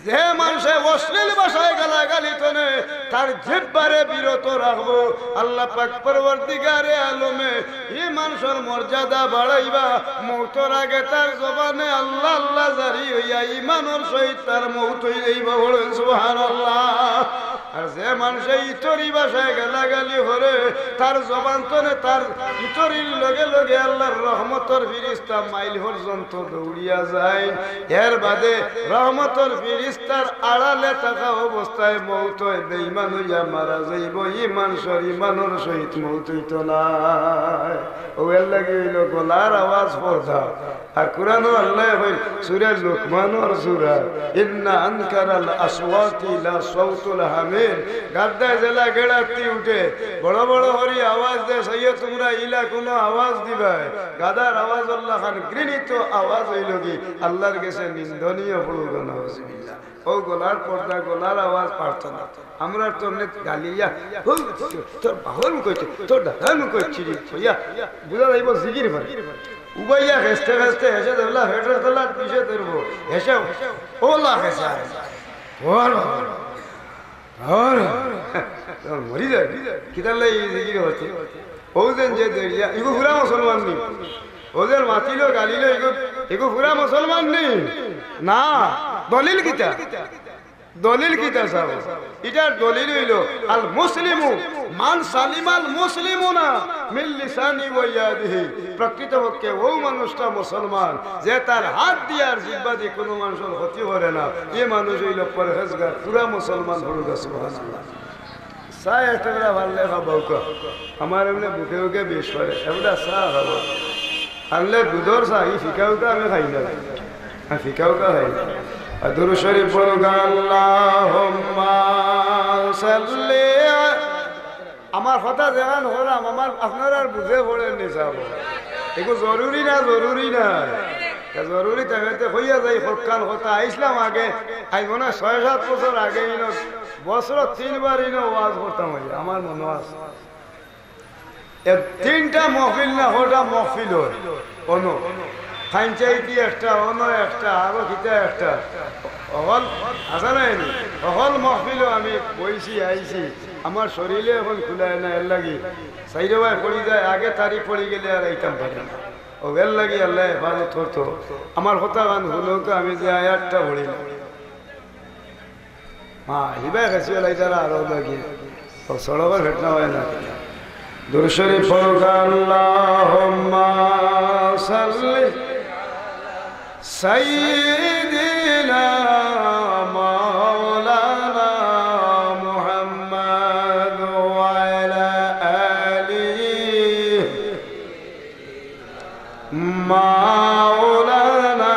যে মানষে অশ্লীল ভাষায় গালাগালি তনে তার জিব্বারে বিরত রাখবো, আল্লাহ পাক পরওয়ারদিগারে আলমে ই মানষর মর্যাদা বাড়াইবা। মউতর আগে তার জবানে আল্লাহ আল্লাহ জারি অইয়া ইমানর সহিত তার মউত অই যাইবা। পড়ুন সুবহানাল্লাহ। আর যে মানষে ইতরি ভাষায় গালাগালি করে, তার জবান তনে তার ইতরির লগে লগে আল্লাহর রহমতর ফিরিস্তা মাইল পর্যন্ত দৌড়িয়া যায়। এর বাদে রহমতর ফিরিস্তার আড়ালে থাকা অবস্থায় মৌত অয়, বেঈমান অইয়া মারা যাইবো। ই মানষর ইমানর সহিত মৌত অইতো নায়। অউ এর লাগি অইলো গলার আওয়াজ পর্দা। আর কুরআনো আল্লায় কইন, সূরা লুকমানর সূরা, "ইন্না আনকারাল আসওয়াতি লা সাউতুল হামির।" গাদ্দায় যেলা গেড়াত্তি উঠে, বড় বড় করি আওয়াজ দেয়, "সাইয়্যিদ, তুমরা ইলা কুনু আওয়াজ দিবায়?" গাদার আওয়াজ অলাখান ঘৃণিত আওয়াজ অইলোগি আল্লাহর গেছে নিন্দনীয়। পড়ুক্কা নাউজুবিল্লাহ। অউ গলার পর্দা, গলার আওয়াজ পারতো না। আমরার তো অমনে গালি ইয়া, "হুল, তোর বাবার মুখ অইছে, তোর দাদার মুখ অইছে রে," কইয়া বুঝা যাইবো জিকির করে। উবাইয়া খেসতে খেসতে হেষে ধরলা, হেষে ধরলা, পিছে ধরবো। হেষে, ওলা খেসে আর। ওর বাবা, ওর বাবা। তখন মরি যায়। কিতার লাগি ই জিকির করছে? অউ যেন যে দরিয়া, ইগু পুরা মুসলমান নি। অউ যেন মাতিলো, গালিলো, ইগু, ইগু পুরা মুসলমান নি। না, দলিল কিতা? দলিল কিতা চাও? ইটার দলিল অইলো, "আল মুসলিমু মান সালিমাল মুসলিমুনা মিন লিসানি ওয়া ইয়াদিহি।" প্রকৃতপক্ষে অউ মানুষটা মুসলমান, যে তার হাত দি আর জিব্বা দি কুনু মানষর ক্ষতি করে না। ই মানুষ অইলো পরহেজগার, পুরা মুসলমান। পড়ুক্কা সুবহানাল্লাহ। চা একটা করে পারলে খাবাউক্কা। আমার এমনে বুকে বুকে বিষ করে, একটা চা খাবো। আনলে দুধর চা, ই ফিকাউক্কা আমি খাই না। আমি ফিকাউক্কা খাই না। আর দুরূদ শরীফ পড়ুক্কা, আল্লাহুম্মা সাল্লি। আমার কথা যেখান কইরাম, আমার, আপনারার বুঝে পড়ের নি চাবো। ইগু জরুরি না, জরুরি না। তা জরুরি থাকলে তো কইয়া যাই, হক্কান কথা। আইছলাম আগে, আইজ মনে অয় ছয় সাত বছর আগে, ইনো বছরো তিনবার ইনো ওয়াজ করতাম অই, আমার মনো আছে। এ তিনটা মহফিল না, কয়টা মহফিল অয়, অনো পঞ্চায়েতি একটা, অনো একটা, আরো কিতা একটা, অকল আছে না এনে, অকল মহফিলো আমি বইছি, আইছি, আমার শরীরে অখন কুলায় না, এর লাগি চাইরোবায় পড়ি যায়, আগে তারিখ পড়ি গেলে আর আইতাম পারি না। অউ এর লাগি আল্লায় হেফাজত করতো। আমার কথাখান হুনউক্কা, আমি যে আয়াতটা পড়িলাম। হ্যাঁ, হিবায় খাসিওয়ালা ইতারা আরো লাগি। অউ সড়কর ঘটনা অয় না। দুরূদ শরীফ পড়ুক্কা, আল্লাহুম্মা সাল্লি সাইয়্যিদিনা মাওলানা মুহাম্মদ ওয়া আলা আলি মাওলানা।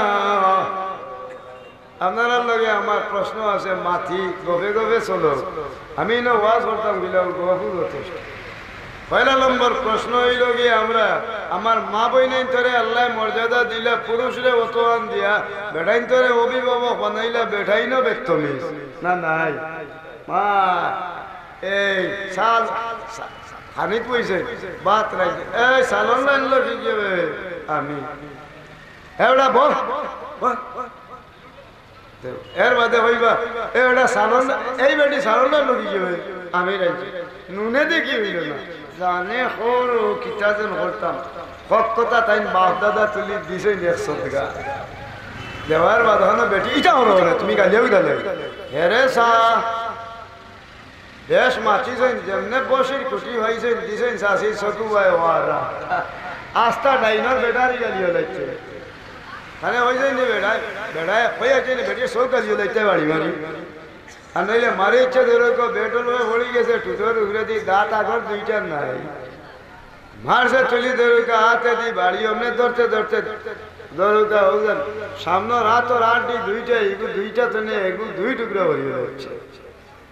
আপনারার লগে আমার প্রশ্ন আছে, মাতি গফে গফে চলো। আমি ইনো ওয়াজ করতাম, গিলাও গফও যথেষ্ট। পয়লা নম্বর প্রশ্ন অইলো গি, আমরা, আমার মা বইনাইন্তরে আল্লায় মর্যাদা দিলা, পুরুষরে অতখান দিয়া, বেটাইন্তরে অভিভাবক বানাইলা, বেটাইনও বেত্তমিজ না নাই? মা, এই চাল, খানিত বইছে, ভাত রাইছে, এই চালর লাইন লগে গিয়ে আমি, এ বেটা বহ, বহ। এর বাদে কইবা, এ বেটা চালর, এই বেটি চালর লাইন লগে গিয়ে আমি রাইছি। নুনে দেখি অইলো না। জানে খোর ও কিতা যেন করতাম। হক কথা তাইন বাপ দাদা তুলি দিছইন এক সদকা। দেওয়ার বাদ অনো বেটি, ইটা অনো না, তুমি গালিয়াও গালে। হেরে চা, বেশ মাতিছইন, যেমনে বসির কুটি পাইছইন, দিছইন চাচির চকু বায় ওয়ারা। আস্তা ডাইনর বেটারি গালিও লাগছে। তানে কইছইন নি বেটায়, বেটায় কইয়া যে বেটির চকু গালিও লাগছে বাড়ি মারি। আর নাইলে মারি ইচ্ছা ধরো কো বেটল হয়ে পড়ি গেছে, টুটোর উপরে দি দাঁত আগর দুইটা নাই। মারছে তুলি ধরুকা, হাতে দি বাড়ি অমনে ধরতে ধরতে ধরুকা, অউ যেন সামনর আতর আড্ডি দুইটা, ইগু দুইটা তনে এগু দুই টুকরা করি অইছে।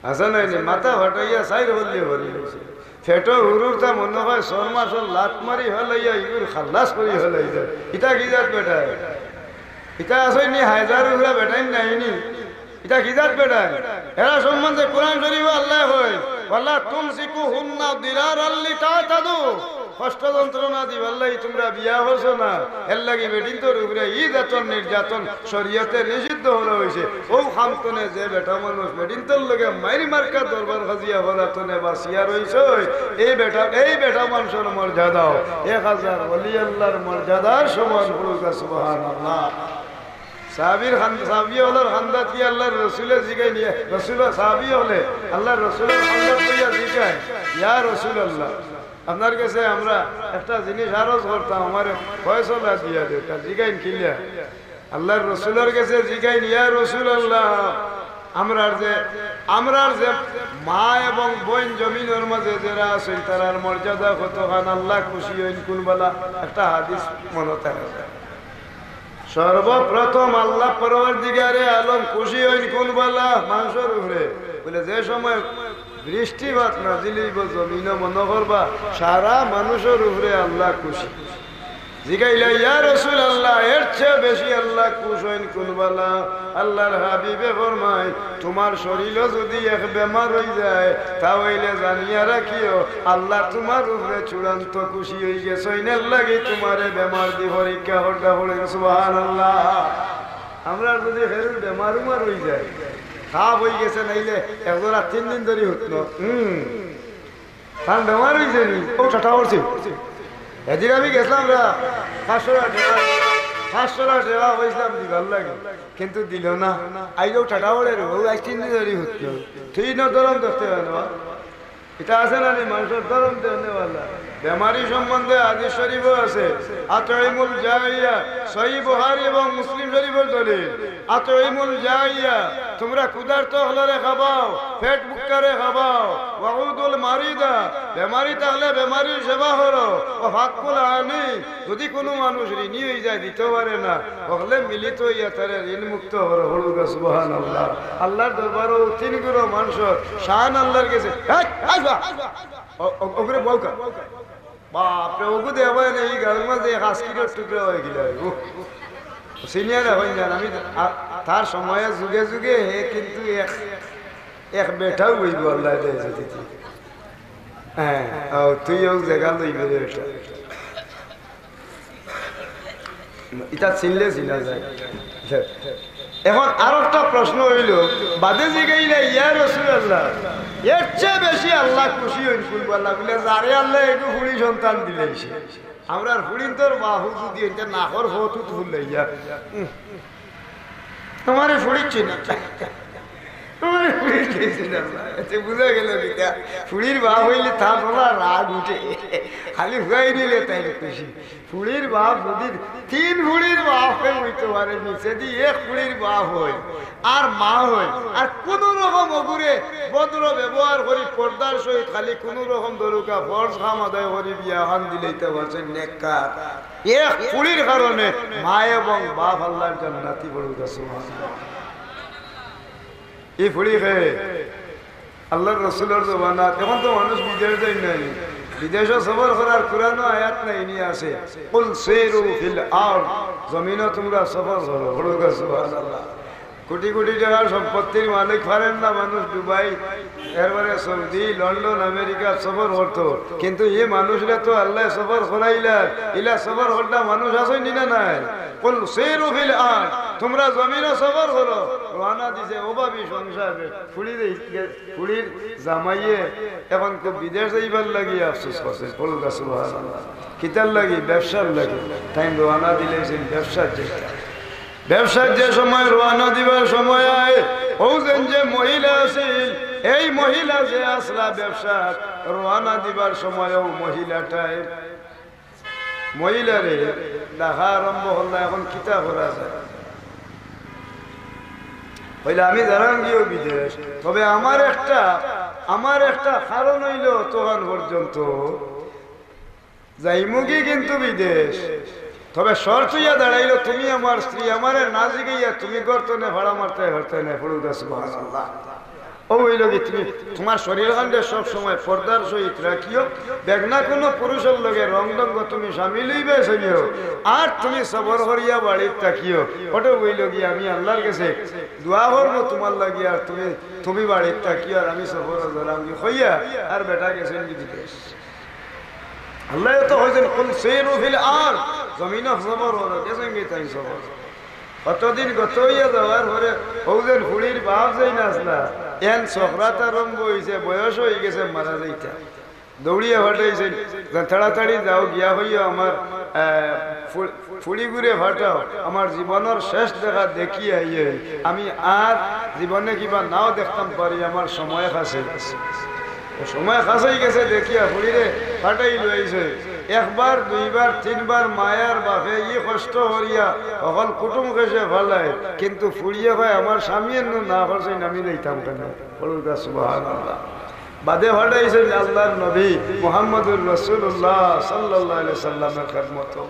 আছে না নি? মাথা ফাটাইয়া চাইর হল্লি করি অইছে। পেটো হুরুরতা মনো অয় ছয় মাসর লাত মারি ফালাইয়া ইগুর খাল্লাস করি ফালাইছে। ইতা কি জাত বেটায়? ইতা আছে নি? হায়দার উগরা বেটাইন নাই নি? ইতা কি জাত বেটায়? এরা সম্বন্ধে কোরআন শরীফো আল্লায় কয়, "ওয়ালা তুমসিকুহুন্না দিরারাল লিতাতাদু।" কষ্ট যন্ত্রণা দিবার লাগি তুমরা বিয়া করছো না, এর লাগি বেটিন্তর উপরে ই জাতর নির্যাতন শরীয়তে নিষিদ্ধ করা অইছে। অউ কাম তনে যে বেটা মানুষ বেটিন্তর লগে মাইর মার্কা দরবার খাজিয়া করা তনে বাঁচিয়া রইছে, এই বেটা, এই বেটা মানষর মর্যাদাও এক হাজার ওলি আল্লাহর মর্যাদার সমান। পড়ুকা সুবহানাল্লাহ। সাহাবীর খান-, সাহাবী অকলর কান্দাত কি আল্লাহর রসুলে জিগাইন, ইয়া রসুল, সাহাবী অকলে আল্লাহর রসুলর কান্দাত লইয়া জিগাইন, "ইয়া রাসূলুল্লাহ, আপনার গেছে আমরা একটা জিনিস আরজ করতাম, আমারে ফয়সালা দিয়া দেউক্কা।" জিগাইন কিলা? আল্লাহর রসুলর গেছে জিগাইন, "ইয়া রাসূলুল্লাহ, আমরার যে, আমরার যে মা এবং বইন জমিনর মাঝে যেরা আছইন, তারার মর্যাদা কতখান, আল্লাহ খুশি অইন কুনবালা?" একটা হাদিস মনো থাকে। সর্বপ্রথম আল্লাহ পরওয়ারদিগারে আলম খুশি অইন কুনবালা? মানষর উপরে। বলে, যে সময় বৃষ্টিপাত নাজিল অইবো জমিনো, মনো করবা সারা মানষর উপরে আল্লাহ খুশি। জিগাইলা, "ইয়া রাসূলুল্লাহ, এর চেয়ে বেশি আল্লাহ খুশ অইন কুনবালা?" আল্লাহর হাবিবে ফরমাইন, "তুমার শরীলো যুদি এক বেমার অইযায়, তা অইলে জানিয়া রাখিও, আল্লাহ তুমার উপরে চূড়ান্ত খুশি অইগেছইন, এরলাগি তুমারে বেমার দি পরীক্ষা করতা।" পড়ইন সুবহানাল্লাহ। আমরার যুদি কেউর বেমার উমার অইযায়, খাপ অইগেছে, নাইলে এক জোড়া তিন দিন ধরি হুতনো, হুম, তান বেমার অইছে নি? অউ ঠাটা করছি। এদিন আমি গেছলাম রা, পাঁচশো টেকা, পাঁচশো টেকা কইছলাম দিবার লাগি, কিন্তু দিলো না। আইজ অউ ঠাটা করে রে, অউ আইজ তিন দিন ধরি হুতলো। তুই ন ধরম ধরতে পারে না। ইটা আছে না নি, মানষর ধরম দেওয়ালা। বেমারি সম্বন্ধে হাদিস শরীফও আছে, "আতইমুল জাইয়া", সহিহ বুখারী এবং মুসলিম শরীফর দলিল। "আতইমুল জাইয়া", তুমরা ক্ষুধার্ত অকলরে খাবাও, পেট ভুক্কারে খাবাও। "ওয়াউদুল মারিদা", বেমারি থাকলে বেমারির সেবা করো। "ওয়া ফাক্কুল আনি", যুদি কুনু মানুষ ঋণী অইযায়, দিতো পারে না, অকলে মিলিত অইয়া তারে ঋণ মুক্ত করো। পড়উক্কা সুবহানাল্লাহ। আল্লাহর দরবারো তিন গুরু মানষর শান আল্লাহর গেছে। হেই, আইবা। অ-, অ-, অগুরে বউক্কা। বাপরে, অগু দেখবা নে, ই গালর মাঝে এক আস্কিরর টুকরা অইগেলা। উহ। সিনিয়র অইন যান, আমি আ-, তার সময়ে যুগে যুগে হে কিন্তু এক, এক বেটাও অইবো আল্লায় দেয় যদি। হ্যাঁ, আও, তুই অউ জাগা লইবে রে বেটা। ইটা চিনলে চিনা যায়। এখন আরোকটা প্রশ্ন অইলো, বাদে জিগাইলা, "ইয়া রাসূলুল্লাহ, এর চেয়ে বেশি আল্লাহ খুশি অইন কুনবালা?" বলে, "যারে আল্লায় এগু ফুড়ি সন্তান দিলাইছে।" আমরার ফুড়িন্তর বাফ যুদি অইতা নাকর ফতু তুললে ইয়া। উম। আমারে ফুড়ি চিনে না। আমারে ফুড়ি চিনে না। এতে বুঝা গেল কিতা? ফুড়ির বাফ অইলে তার বলা রাগ উঠে। খালি ফুয়াই নিলে তাই খুশি। ফুড়ির বাফ যুদি তিন ফুড়ির বাফ অইতো পারে, নিচেদি এক ফুড়ির বাফ অয়, আর মা অয়, আর কুনু রকম অগুরে ভদ্র ব্যবহার করি পর্দার সহিত খালি কুনু রকম দরুকা ফরজ কাম আদায় করি বিয়া খান দিলাইতা পারছে নেককার। এক ফুড়ির কারণে মা এবং বাফ আল্লাহর জান্নাতি। পড়উক্কা সুবহানাল্লাহ। ই ফুড়ি কে আল্লাহর রসুলর জমানাত, এখন তো মানুষ বিদেশ যাইন নাই, বিদেশো সফর করার কুরআনো আয়াত নাই নি আছে, "কুল সিরু ফিল আরদ", জমিনো তুমরা সফর করো। পড়উক্কা সুবহানাল্লাহ। কোটি কোটি টেকার সম্পত্তির মালিক পারের না মানুষ দুবাই, এরবাদে সৌদি, লন্ডন, আমেরিকা সফর করতো, কিন্তু ই মানুষরে তো আল্লায় সফর করাইলা, ইলা সফর করতা মানুষ আছইন নি না নাই? "কুল সিরু ফিল আরদ", তুমরা জমিনো সফর করো। রওয়ানা দিছে অভাবী সংসার, ফুড়ি দেই-, ফুড়ির জামাইয়ে এখন তো বিদেশ যাইবার লাগি আফসোস করছে। পড়উক্কা সুবহানাল্লাহ। কিতার লাগি? ব্যবসার লাগি। তাইন রওয়ানা দিলাইছইন ব্যবসার যাইতা। ব্যবসার যে সময় রওয়ানা দিবার সময় অয়, অউ যেন যে মহিলা আছিল, এই মহিলা যে আছলা ব্যবসাত, রওয়ানা দিবার সময় অউ মহিলাটায় মহিলারে ডাকা আরম্ভ করলা, "এখন কিতা করা যায়?" কইলা, "আমি যাইরামগিও বিদেশ, তবে আমার একটা, আমার একটা কারণ অইলো, অতখান পর্যন্ত যাইমুগি কিন্তু বিদেশ, তবে শর্ত অইয়া দাঁড়াইলো, তুমি আমার স্ত্রী, আমারে না জিগাইয়া তুমি ঘর তনে ফাড়া মারতায় পারতায় নায়।" পড়উক্কা সুবহানাল্লাহ। অউ অইলো কি, তুমি তুমার শরীর খানরে সব সময় পর্দার সহিত রাখিও, বেগনা কুনু পুরুষর লগে রং ঢঙ্গ তুমি শামিল অইবায় চাইও, আর তুমি সবর করিয়া বাড়িত থাকিও। অটা অইলো কি, আমি আল্লাহর গেছে দোয়া করমু তুমার লাগি, আর তুমি, তুমি বাড়িত থাকিও, আর আমি সফরো যাইরামগি কইয়া, আর বেটা গেছইনগি বিদেশ। আল্লায় তো কইছইন, "কুল সিরু ফিল আরদ", জমিনো সফর করো, গেছইনগি তাইন সফর। অতদিন গত অইয়া যাওয়ার পরে অউ যেন ফুড়ির বাফ যেইন আছলা, এন সফরাত আরম্ভ অইছে, বয়স অইগেছে, মারা যাইতা। দৌড়িয়া ফাটাইছইন, "তাড়াতাড়ি যাও, গিয়া কইও আমার, আহ, ফু-, ফুড়িগুরে ফাটাও, আমার জীবনর শেষ দেখা দেখিয়া আইয়াই, আমি আর জীবনে কিবা নাও দেখতাম পারি, আমার সময় কাছাই গেছে। অউ সময় কাছাই গেছে দেখিয়া ফুড়িরে ফাটাই লইছে। একবার, দুইবার, তিনবার মায়ার বাপে ই কষ্ট করিয়া হকল কুটুম খেশে ফালায়, কিন্তু ফুড়িয়ে কয়, "আমার স্বামী এমনে না করছইন, আমি যাইতাম কেনে?" পড়ুক্কা সুবহানাল্লাহ। বাদে ফাটাইছইন আল্লাহর নবী মুহাম্মদুর রাসূলুল্লাহ সাল্লাল্লাহু আলাইহি সাল্লামের খেদমতো।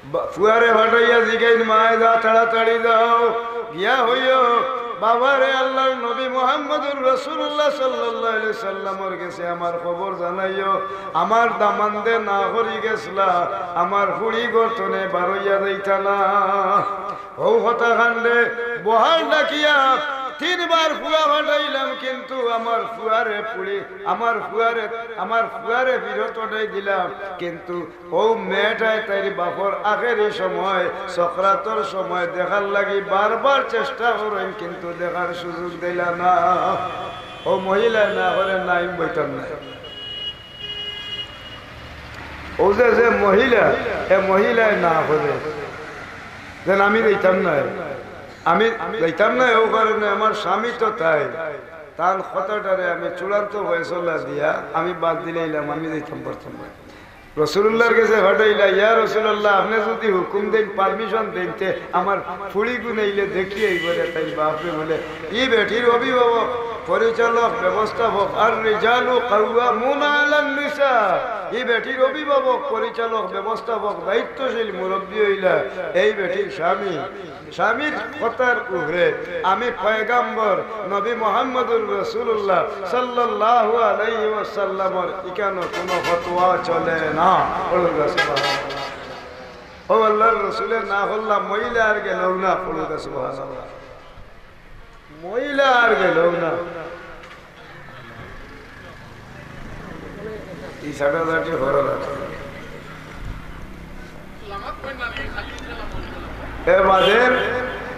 বা-, ফুয়ারে ফাটাইয়া জিগাইন, "মায় যা, তাড়াতাড়ি যাও, গিয়া কইও, বাবারে, আল্লাহর নবী মুহাম্মদুর রাসূলুল্লাহ সাল্লাল্লাহু আলাইহি সাল্লামর গেছে আমার খবর জানাইও, আমার দামান্দে না করি গেছলা, আমার ফুড়ি ঘর থনে বারইয়া যাইতা না।" অউ কথা কাণ্ডে বহাল ডাকিয়া তিনবার ফুয়া ফাটাইলাম, কিন্তু আমার ফুয়ারে ফুড়ি, আমার ফুয়ারে, আমার ফুয়ারে ফিরত পাঠাই দিলাম, কিন্তু অউ মেয়েটায় তাইর বাপর আখেরি সময়, সকরাতর সময় দেখার লাগি বারবার চেষ্টা করইন, কিন্তু দেখার সুযোগ দিলা না। অউ মহিলায় না করে, "না, আমি বইতাম না।" অউ যে, যে মহিলা, এ মহিলায় না করে, যেন আমি যাইতাম না, আমি যাইতাম না, অউ কারণে আমার স্বামী তো তাই, তান কথাটারে আমি চূড়ান্ত ফয়সলা দিয়া আমি বাদ দিলাইলাম, আমি যাইতাম পারতাম না। রাসূলুল্লাহর গেছে ফাটাইলা, "ইয়া রাসূলুল্লাহ, আপনে যুদি হুকুম দেইন, permission দেইন, তে আমার ফুড়িগু নাইলে দেখি আইবো রে।" তাইর বাপরে বলে, "ই বেটির অভিভাবক, পরিচালক, ব্যবস্থাপক, আর রিজালু কাওয়ামুনা আলান নিসা।" ই বেটির অভিভাবক, পরিচালক, ব্যবস্থাপক, দায়িত্বশীল মুরব্বি অইলা এই বেটির স্বামী। স্বামীর কথার উপরে আমি পয়গাম্বর নবী মুহাম্মদুর রাসূলুল্লাহ সাল্লাল্লাহু আলাইহি ওয়াসাল্লামর ইকানো কুনু ফতোয়া চলে না। পড়ুক্কা সুবহানাল্লাহ। অউ আল্লাহর রাসূলে না করলা, মহিলা আর গেল না। পড়ুক্কা সুবহানাল্লাহ। মহিলা আর গেল না। ই ছাটাছাটি করা লাগে। এর বাদে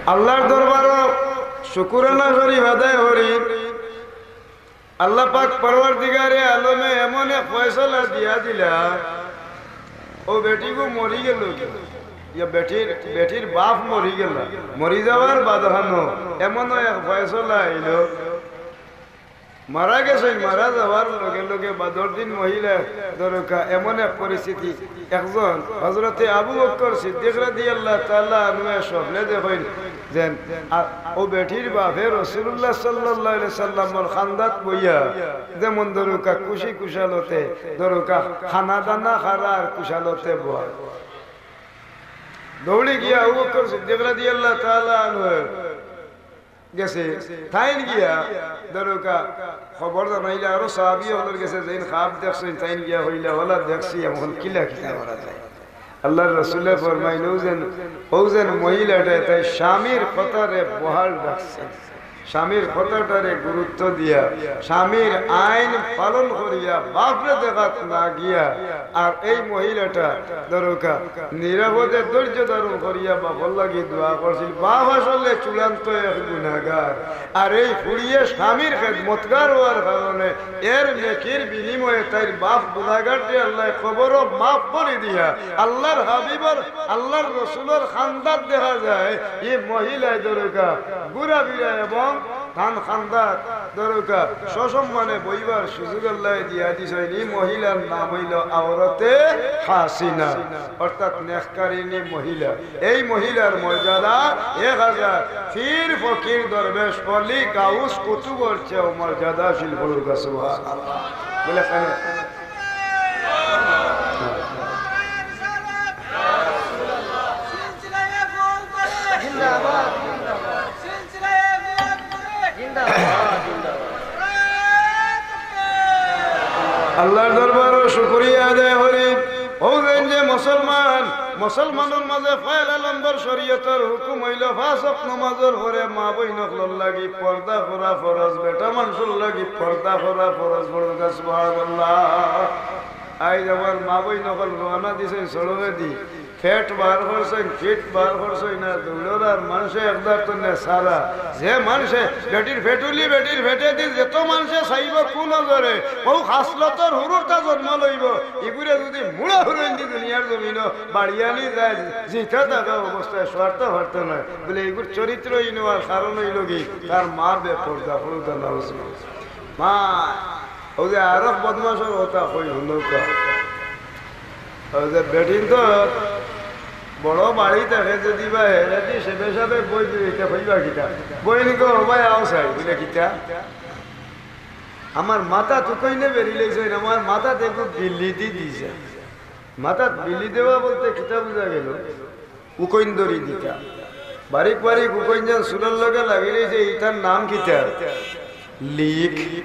আল্লাহর দরবারো শুকুরানা শরীফ আদায় করি। আল্লাহ পাক পরওয়ারদিগারে আলমে এমন এক ফয়সলা দিয়া দিলা, অউ বেটিগু মরি গেল। ইয়া বেটির, বেটির বাপ মরি গেল। মরি যাওয়ার বাদ হানো এমন এক ফয়সলা আইলো, মারা গেছইন, মারা যাওয়ার লগে লগে বাদর দিন মহিলা দরকা এমন এক পরিস্থিতি, একজন হযরতে আবু বকর সিদ্দিক রাদিয়াল্লাহু তাআলা আনহুয়ে স্বপ্নে দেখইন যেন, আ, অউ বেটির বাপে রাসূলুল্লাহ সাল্লাল্লাহু আলাইহি সাল্লামর খান্দাত বইয়া যেমন দরকা খুশি খুশালতে দরকা খানা দানা খারা আর খুশালতে বওয়া। দৌড়ি গিয়া আবু বকর সিদ্দিক রাদিয়াল্লাহু তাআলা আনহু গেছে, তাইন গিয়া দরকা খবর জানাইলা, আরো সাহাবী অকলর গেছে যেইন খাব দেখছইন, তাইন গিয়া কইলা, "অলা দেখছি, এমন কিলা কিতা করা যায়?" আল্লাহর রাসূলে ফরমাইন, "অউ যেন, অউ যেন মহিলাটায় তাইর স্বামীর কথারে বহাল রাখছে, স্বামীর কথাটারে গুরুত্ব দিয়া, স্বামীর আইন পালন করিয়া, বাপরে দেখাত না গিয়া, আর এই মহিলাটা দরকা নিরাপদে ধৈর্য ধারণ করিয়া বাপর লাগি দোয়া করছিল।" বাপ আসলে চূড়ান্ত এক গুনাহগার, আর এই ফুড়িয়ে স্বামীর খেদমতগার অওয়ার কারণে এর নেকির বিনিময়ে তাইর বাপ গুনাহগাররে আল্লায় কবরো মাফ করি দিয়া আল্লাহর হাবিবর, আল্লাহর রসুলর খান্দাত দেখা যায় ই মহিলায় দরকা ঘুরাফিরা এবং তান খান্দাত দরকা সসম্মানে বইবার সুযোগ আল্লায় দিয়া দিছইন। ই মহিলার নাম অইলো আওরতে হাসিনা, অর্থাৎ নেককারিনী মহিলা। এই মহিলার মর্যাদা এক হাজার পীর, ফকির, দরবেশ, অলি, গাউস, কুতুবর চেয়েও মর্যাদাশীল। পড়ুক্কা সুবহানাল্লাহ। বলে, কেন? আল্লাহর দরবারো শুকরিয়া আদায় করি। অউ যেন যে মুসলমান, মুসলমানর মাঝে পয়লা নম্বর শরীয়তর হুকুম অইলো পাঁচ ওয়াক্ত নামাজর পরে মা বইন অকলর লাগি পর্দা করা ফরজ, বেটা মানষর লাগি পর্দা করা ফরজ। পড়ুক্কা সুবহানাল্লাহ। আইজ আমার মা বইন অকল রওয়ানা দিছইন সড়কেদি। পেট বার করছইন, পিঠ বার করছইন, আর দৌড়র আর মানষে একদার তনে সারা। যে মানষে বেটির ফেটুলি, বেটির ফেটে দি যত মানষে চাইব কোন নজরে, ও খাসলতর হুরুরটা জন্ম লইব। ইগুরে যদি মুড়া হুরুইন দি দুনিয়ার জমিনো বাড়িয়ালি যায়, জিতা থাকা অবস্থায় স্বার্থ ফার্থ নয়। বলে, ইগুর চরিত্র ইনো আর কারণ হইল কি, তার মা বেপর্দা, পর্দা না হইছে। মা, ও যে আরো বদমাশর কথা কই হুনউক্কা। ও যে বেটিন তো বড় বাড়ি থাকে যদি বা হেরাদি সেবে সাবে বই দিতে কইবা কিতা? বইন গো, ভাই আও চাই, বুলে কিতা? আমার মাথাত উকইনে বেরি লইছইন, আমার মাথাত একটু বিল্লি দি দিছে। মাথাত বিল্লি দেওয়া বলতে কিতা বুঝা গেল? উকইন দড়ি দিতা। বারিক বারিক উকইন যেন চুলর লগে লাগি রইছে, ইটার নাম কিতা? লিক।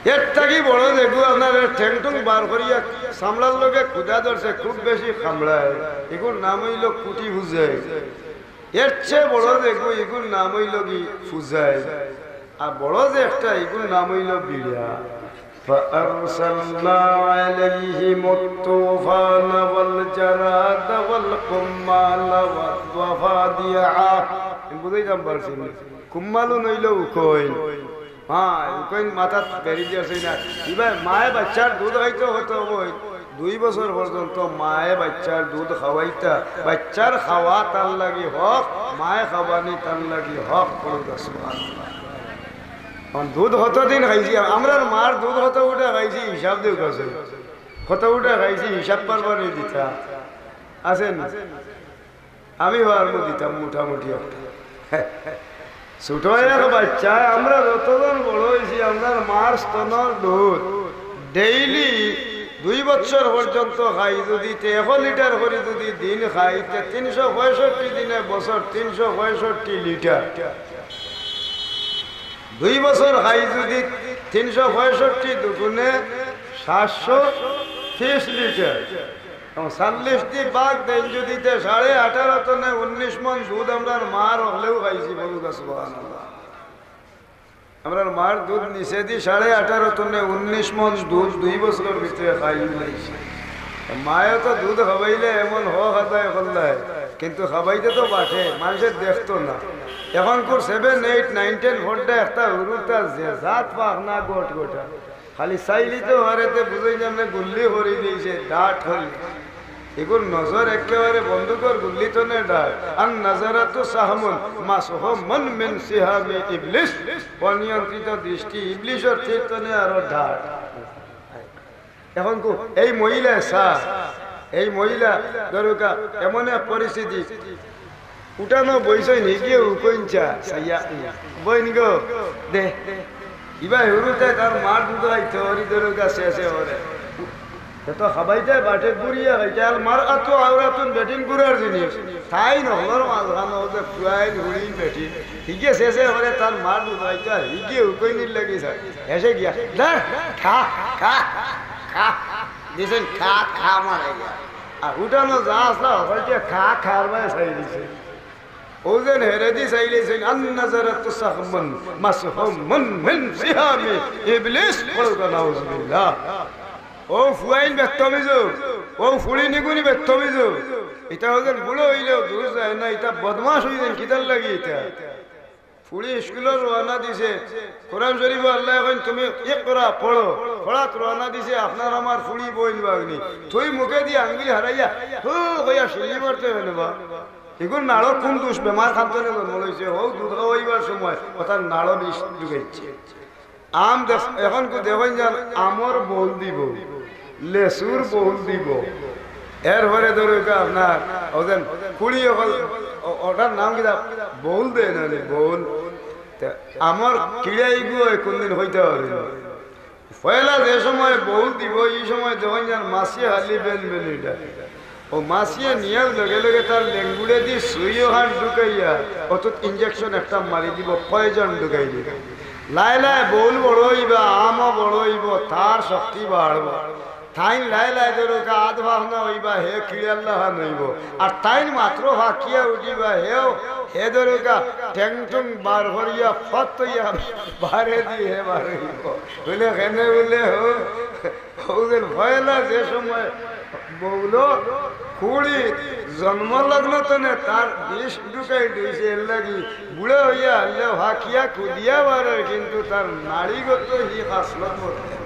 এর থাকি বড় যেগু আপনার এর ঠেং টুং বার করিয়া চামড়ার লগে কুদা ধরছে, খুব বেশি কামড়ায়। এগুর নাম হইল কুটি ফুজাইল। এর চেয়ে বড় যেগু, এগুর নাম হইল কি ফুজাইল। আর বড় যে একটা, এগুর নাম হইল বিড়া। فأرسلنا عليهم الطوفان والجراد والقمل والضفادع। আমি বুঝাইতাম পারছি নি? কুম্মালু নইল উকইন। হ্যাঁ, উকইন মাথাত বেরি দিয়াছে না। ইবার মায়ে বাচ্চার দুধ খাইতে হতো বই। দুই বছর পর্যন্ত মায়ে বাচ্চার দুধ খাওয়াইতা। বাচ্চার খাওয়া তার লাগি হক, মায়ে খাওয়ানি তার লাগি হক। পড়ুক সুবহানাল্লাহ। এখন দুধ হতদিন খাইছি, আমরার মার দুধ হত উঠা খাইছি, হিসাব দেউক্কা। হত উঠা খাইছি, হিসাব পারবা নি দিতা? আছে নি? আমি পারমু দিতাম মোটামুটি একটা। ছোট এক বাচ্চা, আমরা যতজন বড় হইছি, আমরার মার স্তনর দুধ ডেইলি দুই বছর পর্যন্ত খাই যদি, তে এক লিটার করি যদি দিন খাই, তে তিনশো পঁয়ষট্টি দিনে বছর তিনশো পঁয়ষট্টি লিটার। দুই বছর খাই যদি তিনশো পঁয়ষট্টি দুগুণে সাতশো তিরিশ লিটার। এবং চল্লিশ দি ভাগ দেন যদি, তে সাড়ে আঠারো তনে উনিশ মণ দুধ আমরার মার অকলেউ খাইছি, পড়ুক সুবহানাল্লাহ। আমরার মার দুধ নিচেদি সাড়ে আঠারো তনে উনিশ মণ দুধ দুই বছরর ভিতরে খাই উলাইছে। মায়ে তো দুধ খাবাইলে এমন হক আদায় করলায়, কিন্তু খাবাইতে তো বাটে, মানষে দেখতো না। এখনকুর seven, eight, nine, ten পড়তে একটা হুরুতা যে জাত পাখনা গট গটা। খালি চাইলি তো হরেতে বুঝাই যেমনে গুল্লি করি দিয়েছে, ডাট হল। এগুর নজর একেবারে বন্দুকর গুল্লি তনে ডাট। আর নাজারাতু সাহমুন মাসহুমুন মিন সিহামি ইবলিস। অনিয়ন্ত্রিত দৃষ্টি ইবলিসর তীর তনে আরো ডাট। এখনকু এই মহিলা সা, এই মহিলা ধরুকা এমন এক পরিস্থিতি, উঠানো বইছইন, হিগিয়ে উকইন চা, সাইয়া, বইন গো, দে। ইবা হুরুতে তার মার দুধ খাইতে হরি ধরুকা শেষে হরে। এ তো খাবাইতে বাটে গুড়িয়া খাইতে, আল মার আতু আওরাতুন বেটিন গুড়ার জিনিস। তাইন অকলর মাঝখানো যে ফুয়াইন হুড়িন বেটিন, হিগিয়ে শেষে হরে তার মার দুধ খাইতে, হিগিয়ে উকইনির লাগি স্যার। হেসে গিয়া, ধর, খা, খা, খা। দিছেন খা, খা মারা গিয়া। আর উঠানো যা আসলা, হকলকে খা, খার বায় চাই দিছে। ও যেন হেরেদি চাইলেছেন, আন নাজারাতু সাহমুন মাসহুমুন মিন সিহামি ইবলিস, পড়ুকা নাউজুবিল্লাহ। ও ফুয়াইন বেত্তমিজু, ও ফুড়ি নিগুনি বেত্তমিজু। ইটা ওদের বুড়ো হইলেও দূর যায় না, ইটা বদমাশ হইলেন, কিতার লাগি ইটা? ফুড়ি স্কুলো রওয়ানা দিছে। কোরআন শরীফো আল্লায় কইন, "তুমি ইকরা পড়ো।" পড়াত রওয়ানা দিছে, আপনার আমার ফুড়ি বইন বাগনি। তুই মুখে দি আঙ্গুল হারাইয়া, হু কইয়া শিল্লি মারতে অইলে বা। ইগুর নাড়ো কোন দুষ বেমার খান্তনে জন্ম লইছে, হউ দুধ খাওয়াইবার সময়, অতার নাড়ো বিষ ঢুকাইছে। আম দেখ-, এখনকু দেখইন যান, আমর বউল দিব, লেচুর বউল দিব। এরপরে ধরুকা আপনার, ওদের কুড়ি অকল, ও-, ওটার নাম কিতা? বউল দেয় না রে, বউল। তে আমর কিড়াইগু অয়, কোনদিন হইতে পারে না। পয়লা যে সময় বউল দিব, ই সময় দেখইন যান মাসি খালি বেন বেন ইটা। ও মাসিয়ে নিয়ার লগে লগে তার লেঙ্গুড়ে দি সুইও হাত ঢুকাইয়া অত ইঞ্জেকশন একটা মারি দিব, পয়জন ঢুকাই দিব। লাই লাই বউল বড় হইবা, আমও বড় হইব, তার শক্তি বাড়ব। তাইন লাই লাই ধরুকা আধ ভাগনা হইবা, হে কিড়াল্লাহান হইব। আর তাইন মাত্র ফাঁকিয়া উঠিবা, হেও, হে ধরুকা ঠেং টুং বার করিয়া ফত হইয়া বারে দি হে বার হইব। বুলে কেনে বুলে হো, ওদের পয়লা যে সময় মৌলো কুড়ি জন্ম লগ্ন তনে তার বিষ ঢুকাই দিছে, এর লাগি বুড়া হইয়া হারলেও হাকিয়া কুদিয়া বারয়, কিন্তু তার নাড়িগত হি খাসলত মরে না।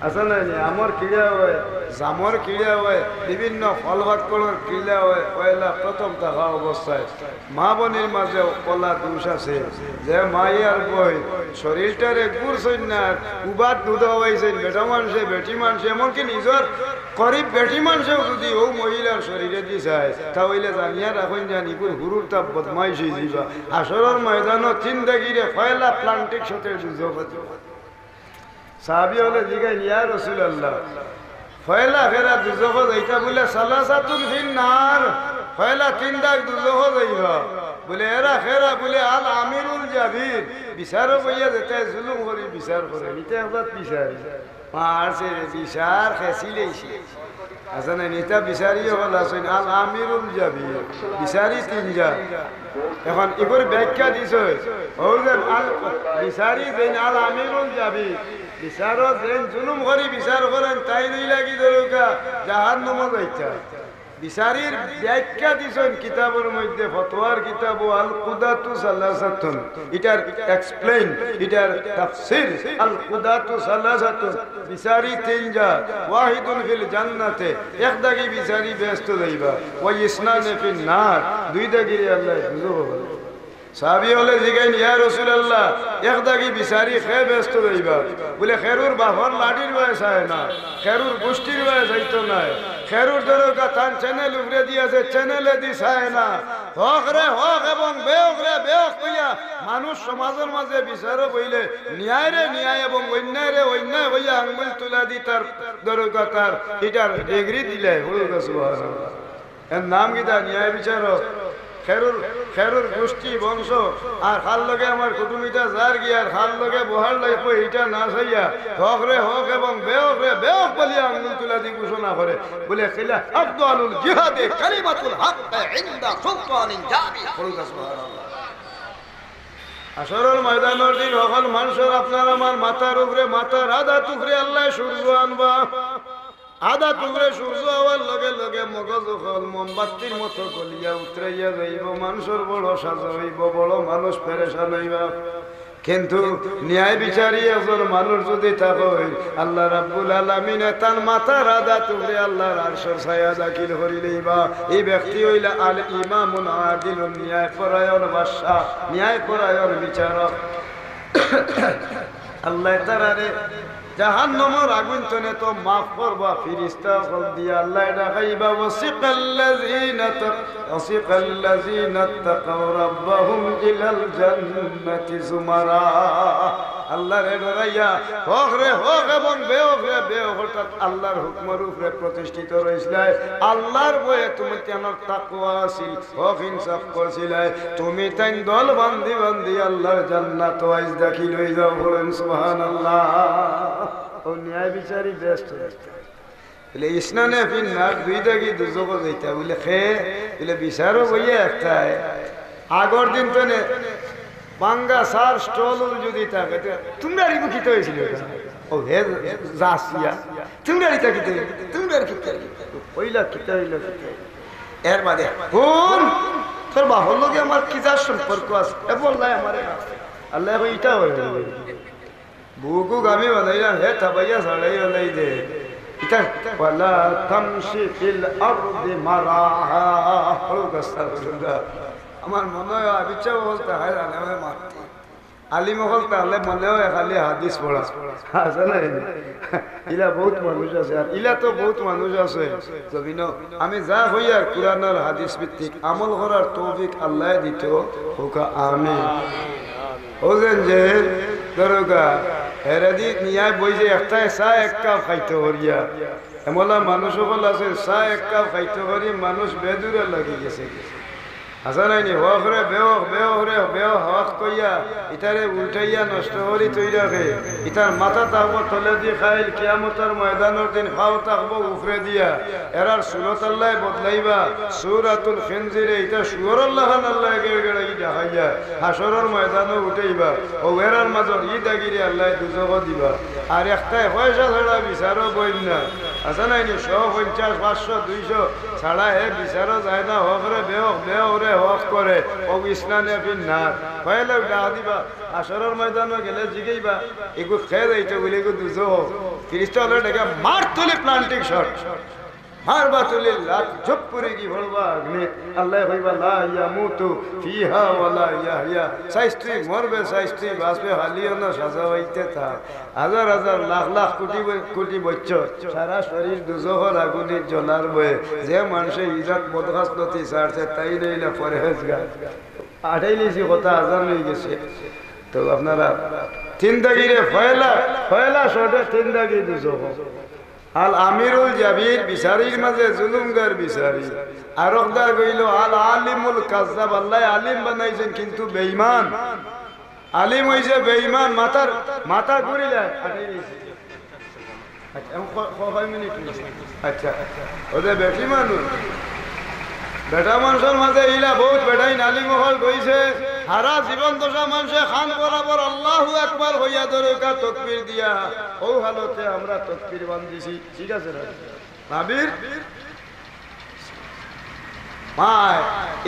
আছে না নি? আমর কিড়া হয়, জামর কিড়া হয়, বিভিন্ন ফল ফক্কলর কিড়া হয়, পয়লা প্রথম থাকা অবস্থায়। মা বইনর মাঝে কলা দোষ আছে, যে মাই আর বইন শরীরটারে গুরছইন না, উবাত দুধ হওয়াইছইন, বেটা মানষে, বেটি মানষে, এমনকি নিজর করিব বেটি মানষেও যদি ও মহিলার শরীরে দি চায়, তা অইলে জানিয়া রাখইন জানি গুর হুরুর তা বদমাইশ হয়ে যাইবা। হাশরর ময়দানো তিন দাগিরে পয়লা প্লান্টিক সাথে দুজখো দিবা। সাহাবী অকলে জিগাইন, "ইয়া রাসূলুল্লাহ, পয়লা কেরা দুজখো যাইতা?" বুলে, "সালাসাতুন ফিন নার, পয়লা তিন দাগ দুজখো যাইবা।" বুলে, "এরা কেরা?" বুলে, "আল আমিরুল জাবির, বিচারো বইয়া যেতায় জুলুম করি বিচার করে, ইতা একবার বিচার।" মারছে রে, বিচার খেছি লইছে। আছে না, নেতা বিচারি অকল আছইন, আল আমিরুল জাবির, বিচারি তিন জাত। এখন ইগুর ব্যাখ্যা দিছে, ও যে আল বিচারি যেইন আল আমিরুল জাবির, বিচারো যেইন জুলুম করি বিচার করইন, তাইন অইলা গি ধরউক্কা জাহান্নামো যাইতা। বিচারির ব্যাখ্যা দিছইন কিতাবর মধ্যে, ফতোয়ার কিতাবো, আল কুদাতু সালাসাতুন, ইটার এক্সপ্লেইন, ইটার তাফসীর, আল কুদাতু সালাসাতুন, বিচারি তিন জাত, ওয়াহিদুন ফিল জান্নাতে, এক দাগি বিচারি বেহেস্তো যাইবা, ওয়া ইসনানে ফিন নার, দুই দাগিরে আল্লায় দুজখো। সাহাবী অকলে জিগাইন, "ইয়া রাসূলুল্লাহ, এক দাগি বিচারি কে বেহেস্তো যাইবা?" বুলে, "কেরুর বাপর লাঠির বায় চায় না, কেরুর গুষ্টির বায় চাইতো নায়, কেরুর ধরউক্কা তান চ্যানেল উপরে দিয়া যে চ্যানেলে দি চায় না, হকরে হক এবং বেহকরে বেহক কইয়া মানুষ সমাজর মাঝে বিচারো বইলে ন্যায়রে ন্যায় এবং অন্যায়রে অন্যায় কইয়া আঙ্গুল তুলা দি তার ধরউক্কা তার ইটার ডিগ্রি দিলে।" বলুন সুবহানাল্লাহ। এর নাম কিতা? ন্যায় বিচারক। কেরুর, কেরুর গুষ্টি বংশ, আর কার লগে আমার কুটুমিতা যার গিয়া, আর কার লগে বহার লাগবো, ইটা না চাইয়া, হকরে হক এবং বেহকরে বেহক বলিয়া আঙ্গুল তুলা দি ঘোষণা করে। বুলে, "কিলা আফদালুল জিহাদে কালিমাতুল হক ইনদা সুলতানিন জাবির।" বলুন সুবহানাল্লাহ। হাশরর ময়দানর দিন হকল মানষর আপনার আমার মাথার উপরে, মাথার আধা টুকরে আল্লায় সূর্য আনবা। আধা টুকরে সূর্য আওয়ার লগে লগে মগজ অকল মোমবাতির মতো গলিয়া উতরাইয়া যাইবো, মানষর বড় সাজা অইবো, বড় মানুষ পেরেশান অইবা। কিন্তু ন্যায় বিচারি একজন মানুষ যদি থাকইন, আল্লাহ রাব্বুল আলামিনে তান মাথার আধা টুকরে আল্লাহর আরশর ছায়া দাখিল করি লইবা। এই ব্যক্তি অইলা আল ইমামুল আদিলুন, ন্যায় পরায়ণ বাদশা, ন্যায় পরায়ণ বিচারক। আল্লায় তারারে জাহান্নামর আগুন তনে তো মাফ করবা, ফিরিস্তা অকল দিয়া আল্লায় ডাকাইবা, "ওয়াসিকাল্লাযীনা তাক-, ওয়াসিকাল্লাযীনা তাকাও রাব্বাহুম ইলাল জান্নাতি যুমারা।" আল্লাহরে ডরাইয়া, হকরে হক এবং বেহকরে বেহক, অর্থাৎ আল্লাহর হুকুমর উপরে প্রতিষ্ঠিত রইছলায়। আল্লাহর ভয়ে তুমি তেনর তাকওয়া আছিল, হক ইনসাফ করছিলায়, তুমি তাইন দল বান্ধি বান্ধি আল্লাহর জান্নাতো আইজ দাখিল অই যাও। বলেন সুবহানাল্লাহ। ও ন্যায় বিচারি বেহেস্তো। বুলে, "ইসনানে ফিন নার", দুই দাগি দুজখো যাইতা। বুলে, "কে?" বুলে, "বিচারো বইয়া একটায়। আগর দিন তনে ভাঙ্গা সার স্টল যদি থাকে, তে তুমরার ইগু কিতা অইছিল?" ও হে যাসিয়া, "তুমরার ইতা কিতা অইল? তুমরার কিতা অইল?" কইলা, "কিতা অইল, কিতা অইল?" এর বাদে, "হুন, তোর বাপর লগে আমার কিতা সম্পর্ক আছে?" এ বললাই আমারে। আল্লায় কইন, "ইতা অয় না।" বুকু গামি বানাইলাম, হে থাবাইয়া ছাড়াই বানাই দে। ইতা, "ওয়ালা তামশি ফিল আরদি মারাহা।" ও আস্তাগফিরুল্লাহ। আমার মনে অয় আবিচ্ছা বলতে হয়, আলেমে মারতে। আলিম অকল তাহলে মনে অয় খালি হাদিস পড়া। আছে না? ইলা বহুত মানুষ আছে, আর ইলা তো বহুত মানুষ আছে জমিনো। আমি যা কইয়ার কুরআন আর হাদিস ভিত্তিক আমল করার তৌফিক আল্লায় দিতো হউকা, আমিন। ও যেন যে ধরউক্কা, হেরেদি নিয়ায় বই যে একটায় চা এক কাপ খাইতো করিয়া, এমলা মানুষ অকল আছে, চা এক কাপ খাইতো করি মানুষ বেদুরা লাগি গেছে। আছে নায়নি? হকরে বেহক, বেহকরে বেহক কইয়া, ইতারে উল্টাইয়া নষ্ট করি থই রাখে। ইতার মাথা থাকবো তলেদি খাইল, কিয়ামতর ময়দানর দিন ফাও থাকবো উপরেদিয়া। এরার সুরত আল্লায় বদলাইবা। সূরাতুল খিনজিরে, ইতা শুয়োরর লাখান আল্লায় গেড়গেড়াই দেখাইয়া হাশরর ময়দানো উঠাইবা। অউ এরার মাজর ই দাগিরে আল্লায় দুজখো দিবা। আর একটায় পয়সা ছাড়া বিচারো বইন না। আছে নায়নি? শো, পঞ্চাশ, পাঁচশো, দুইশো ছাড়া হে বিচারো যায় না। হকরে বেহক, বেহকরে হক করে, ও ইসনানে ফিন নার। পয়লা ডাক দিবা, হাশরর ময়দানো গেলে জিগাইবা, "ইগু কে যাইতো?" বুলে, "ইগু দুজখ।" ফিরিস্তা অকলে ডাকে, "মার তুলি প্লান্টিং শট।" মারবা তুলি লাত, জুপ করি গি পড়বা আগ্নিত। আল্লায় কইবা, "লা ইয়ামুতু ফিহা ওয়া লা ইয়াহইয়া।" চাইছ তুই মরবে, চাইছ তুই বাঁচবে, খালি অনো সাজা অইতে থাক। হাজার হাজার, লাখ লাখ, কোটি ব-, কোটি বছর সারা শরীর দুজখর আগুনে জ্বলার বয়ে। যে মানষে ইজাত বদখাসলতি ছাড়ছে, তাইন অইলা পরহেজগার। আটাইলিছি কথা, আজান অইগেছে। তো আপনারা তিন দাগিরে পয়লা, পয়লা শটে তিন দাগি দুজখ। আল আমিরুল জাবির, বিচারির মাঝে জুলুমগার বিচারি। আরক দাগ অইলো আল আলিমুল কাজ্জাব, আল্লায় আলিম বানাইছইন কিন্তু বেঈমান। আলিম অইছে বেঈমান, মাথার, মাথা ঘুরিলায়। আচ্ছা, এখন ক-, ক-, কয় মিনিট অইছে? আচ্ছা, ও যে বেটি মানুষ, বেটা মানষর মাঝে ইলা বউত বেটাইন আলিম অকল বইছে, হারা জীবন দশা মানষে কান বরাবর আল্লাহু আকবার কইয়া দরকা তকবীর দিয়া, অউ হালতে আমরা তকবীর বান্ধিছি, ঠিক আছে না? নাবির মায়,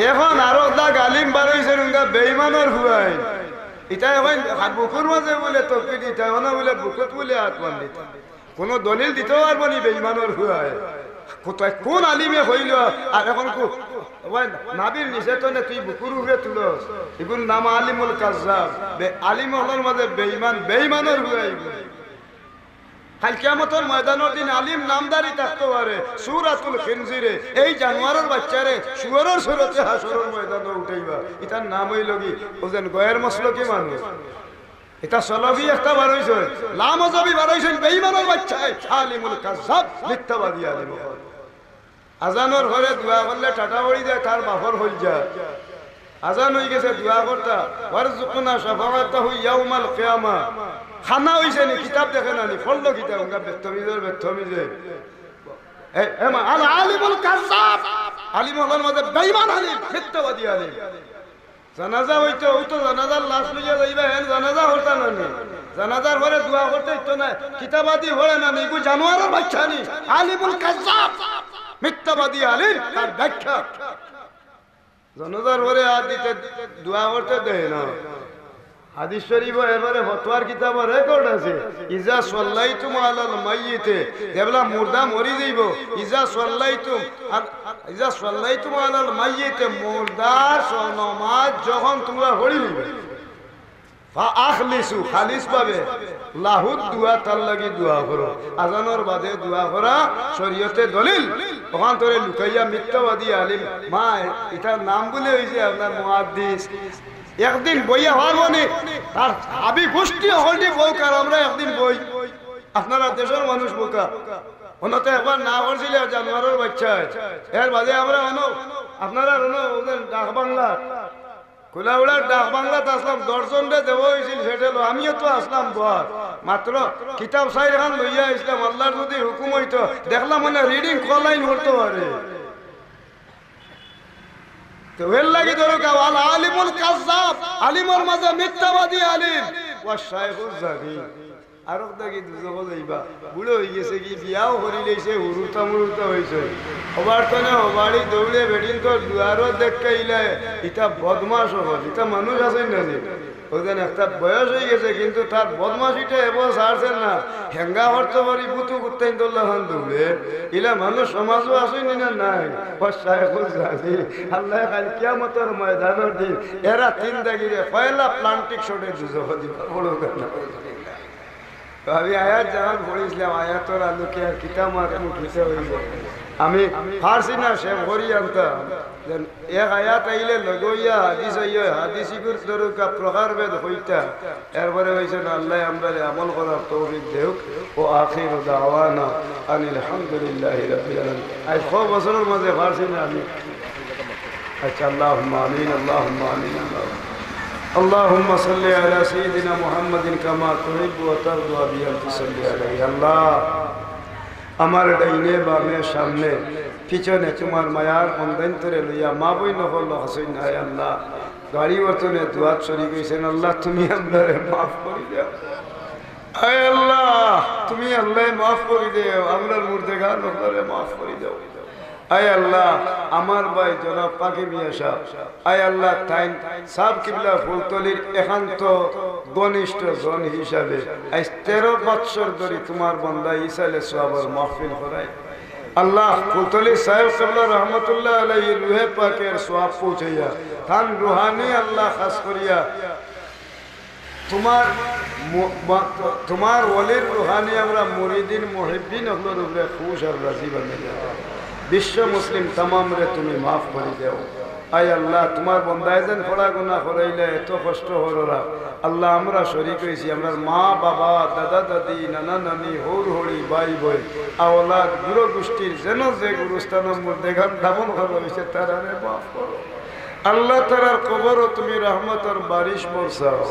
এখন আরক দাগ আলিম বারইছে, উনকা বেঈমানর পুয়াইন। ইতা এখন বুকুর মাঝে বুলে তকবীর দিতা, অনো বুলে বুকুত বুলে আত বান্ধিতা। কুনু দলিল দিতো পারবো নি বেঈমানর পুয়ায়? কোথায়, কুন আলিমে কইলো? আর এখন কু-, ওই নাবির নিচে তো নে, তুই বুকুর উপরে তুলস। ইগুর নাম আলিমুল কাজ্জাব। বে-, আলিম অকলর মাঝে বেঈমান, বেঈমানর পুয়ায় ইগু। কাইল কিয়ামতর ময়দানর দিন আলিম নামদারি থাকতো পারে, সূরাতুল খিনজিরে, এই জানোয়ারর বাইচ্চারে শুয়োরর সুরতে হাশরর ময়দানো উঠাইবা। ইতার নাম অইলো গি, ও যেন গয়ের মসলকি মানুষ। ইতা সলফি একটা বারইছে, লামজহবি বারইছে, বেঈমানর বাইচ্চা, এই আলিমুল কাজ্জাব, মিথ্যাবাদী আলিম। আজানর পরে দোয়া করলে টাটা পড়ি যায় তার বাপর কইলজা। আজান অইগেছে, দোয়া করতা, "ওয়ারজুকনা শাফাআতাহু ইয়াউমাল কিয়ামা।" কানা অইছে নি, কিতাব দেখে না নি, পড়লো কিতাব, উনকা বেত্তমিজর বেত্তমিজে। এ, এ মা, আল আলিমুল কাজ্জাব, আলিম অকলর মাঝে বেঈমান আলিম, মিথ্যাবাদী আলিম। জানাজা অইতো, অইতো জানাজার লাশ লইয়া যাইবা, এর জানাজা করতা না নি? জানাজার পরে দোয়া করতে অইতো না, কিতাবাদি পড়ে না নি, ইগু জানোয়ারর বাইচ্চা নি, আলিমুল কাজ্জাব, মিথ্যাবাদী আলিম, তার ব্যাখ্যা। জানাজার পরে আত দিতে, দোয়া করতে দেয় না। হাদিস শরীফো এরবারে ফতোয়ার কিতাবো রেকর্ড আছে, "ইজা সাল্লাইতুম আলাল মাইয়িতে", যেবলা মুর্দা মরি যাইবো, "ইজা সাল্লাইতুম আল-, ইজা সাল্লাইতুম আলাল মাইয়িতে", মুর্দার স-, নমাজ যখন তুমরা পড়ি দিবে, "ফা আখলিসু", খালিস ভাবে, "লাহুদ দুআ", তার লাগি দোয়া করো। আজানর বাদে দোয়া করা শরীয়তে দলিল। অখান তোরে লুকাইয়া মিথ্যাবাদী আলিম, মায়, ইতার নাম বুলে অইছে আপনার মুহাদ্দিস। একদিন বইয়া পারবো নি, তার হাবি গোষ্ঠী অকলটি বউক আর আমরা একদিন বই। আপনারা দেশর মানুষ বোকা। অনো তো একবার না করছিলে জানোয়ারর বাইচ্চায়। এর বাদে আমরা অনো, আপনারা অনো ওদের ডাক বাংলা, কুলাউড়ার ডাক বাংলাত আছলাম, দশ জনরে দেওয়া অইছিল সেটেলো, আমিও তো আছলাম বর। মাত্র কিতাব চাইরখান লইয়া আইছলাম, আল্লার যুদি হুকুম অইতো, দেখলাম মানে রিডিং কলাইন করতো পারে। তো এর লাগি ধরো কেউ আল আলিমুল কাজ্জাব, আলিমর মাঝে মিথ্যাবাদী আলিম, ওয়া শাইখুজ জানি। আরক দাগি দুজখো যাইবা, বুড়া অইগেছে গি, বিয়াও করিলাইছে, হুরুতা-মুরুতা অইছে। হবার তনে হবাড়ি দৌড়ে বেটিন্তর দুয়ারো দেখকা ইলা, ইতা বদমাশ অকল, ইতা মানুষ আছইন না নি? অউ যেন একটা বয়স অইগেছে, কিন্তু তার বদমাশিটা এবো ছাড়ছে না। হেঙ্গা করতো পারি, বুতু কুত্তাইন্তর লাখান দৌড়ে। ইলা মানুষ সমাজো আছইন নি না নাই? ও শাইখুজ জানি, আল্লায় কাইল কিয়ামতর ময়দানর দিন এরা তিন দাগিরে পয়লা প্লান্টিং শটে দুজখো দিবা। বড় কথা। তো আমি আয়াত যখন পড়ছিলাম, আয়াতর আলোকে আর কিতা মাতমু, কিতা অইছে। আমি পারছি না, শেষ করি আনতাম। যেন এক আয়াত আইলে লগে অইয়া হাদিস আইয়া, হাদিস ইগুর দরকা প্রকারভেদ অইতা। এরপরে অইছে না, আল্লায় আমরারে আমল করার তৌফিক দেউক। ওয়া আখিরু দাওয়ানা আনিল হামদুলিল্লাহি রাব্বিল আলামিন। আইজ কয় বছরর মাঝে পারছি না আমি। আচ্ছা, আল্লাহুম্মা আমিন, আল্লাহুম্মা আমিন, আল্লাহুম্মা। اللهم صل على سيدنا محمد كما تحب وترضى بأن تصلي عليه। আল্লাহ, আমার ডাইনে বামে সামনে পিছনে তুমার মায়ার বন্দাইন্তরে লইয়া মা-বইন অকল আছইন, আয় আল্লাহ, গাড়ি অটনে দোয়াত শরিক অইছইন, আল্লাহ তুমি আমরারে মাফ করি দেও। আয় আল্লাহ, তুমি আল্লাহ মাফ করি দেও, আমরার মুর্দেগান অকলরে মাফ করি দেও। আয় আল্লাহ, আমার ভাই জনাব পাখি মিয়া সাহেব, আয় আল্লাহ, তাইন সাব কিবলা ফুলতলির একান্ত ঘনিষ্ঠ জন হিসাবে আজ তেরো বৎসর ধরি তোমার বন্দা ইসালে সওয়াবর মাহফিল করাই। আল্লাহ, ফুলতলি সাহেব কিবলা রহমতুল্লাহ আলাইহি রুহে পাকের সওয়াব পৌঁছাইয়া, তান রুহানি আল্লাহ খাস করিয়া তোমার ম-, ম-, তোমার ওলির রুহানি আমরা মুরিদিন মুহিব্বিন অকলর উপরে খুশ আর রাজি বানাইয়া দেও। বিশ্ব মুসলিম তামামরে তুমি মাফ করি দেও। আয় আল্লাহ, তোমার বন্দায় যেন ফড়া গুনা করাইলে এত কষ্ট হররা। আল্লাহ, আমরা শরিক হইছি, আমরার মা, বাবা, দাদা, দাদি, নানা, নানি, হৌর, হড়ি, ভাই, বইন, আওলাদ, গুরু গোষ্ঠীর যেন যে গুরুস্থান মুর্দেগান দাফন করা হইছে, তারারে মাফ করো। আল্লাহ, তারার কবরো তুমি রহমতর বারিশ বরসাও।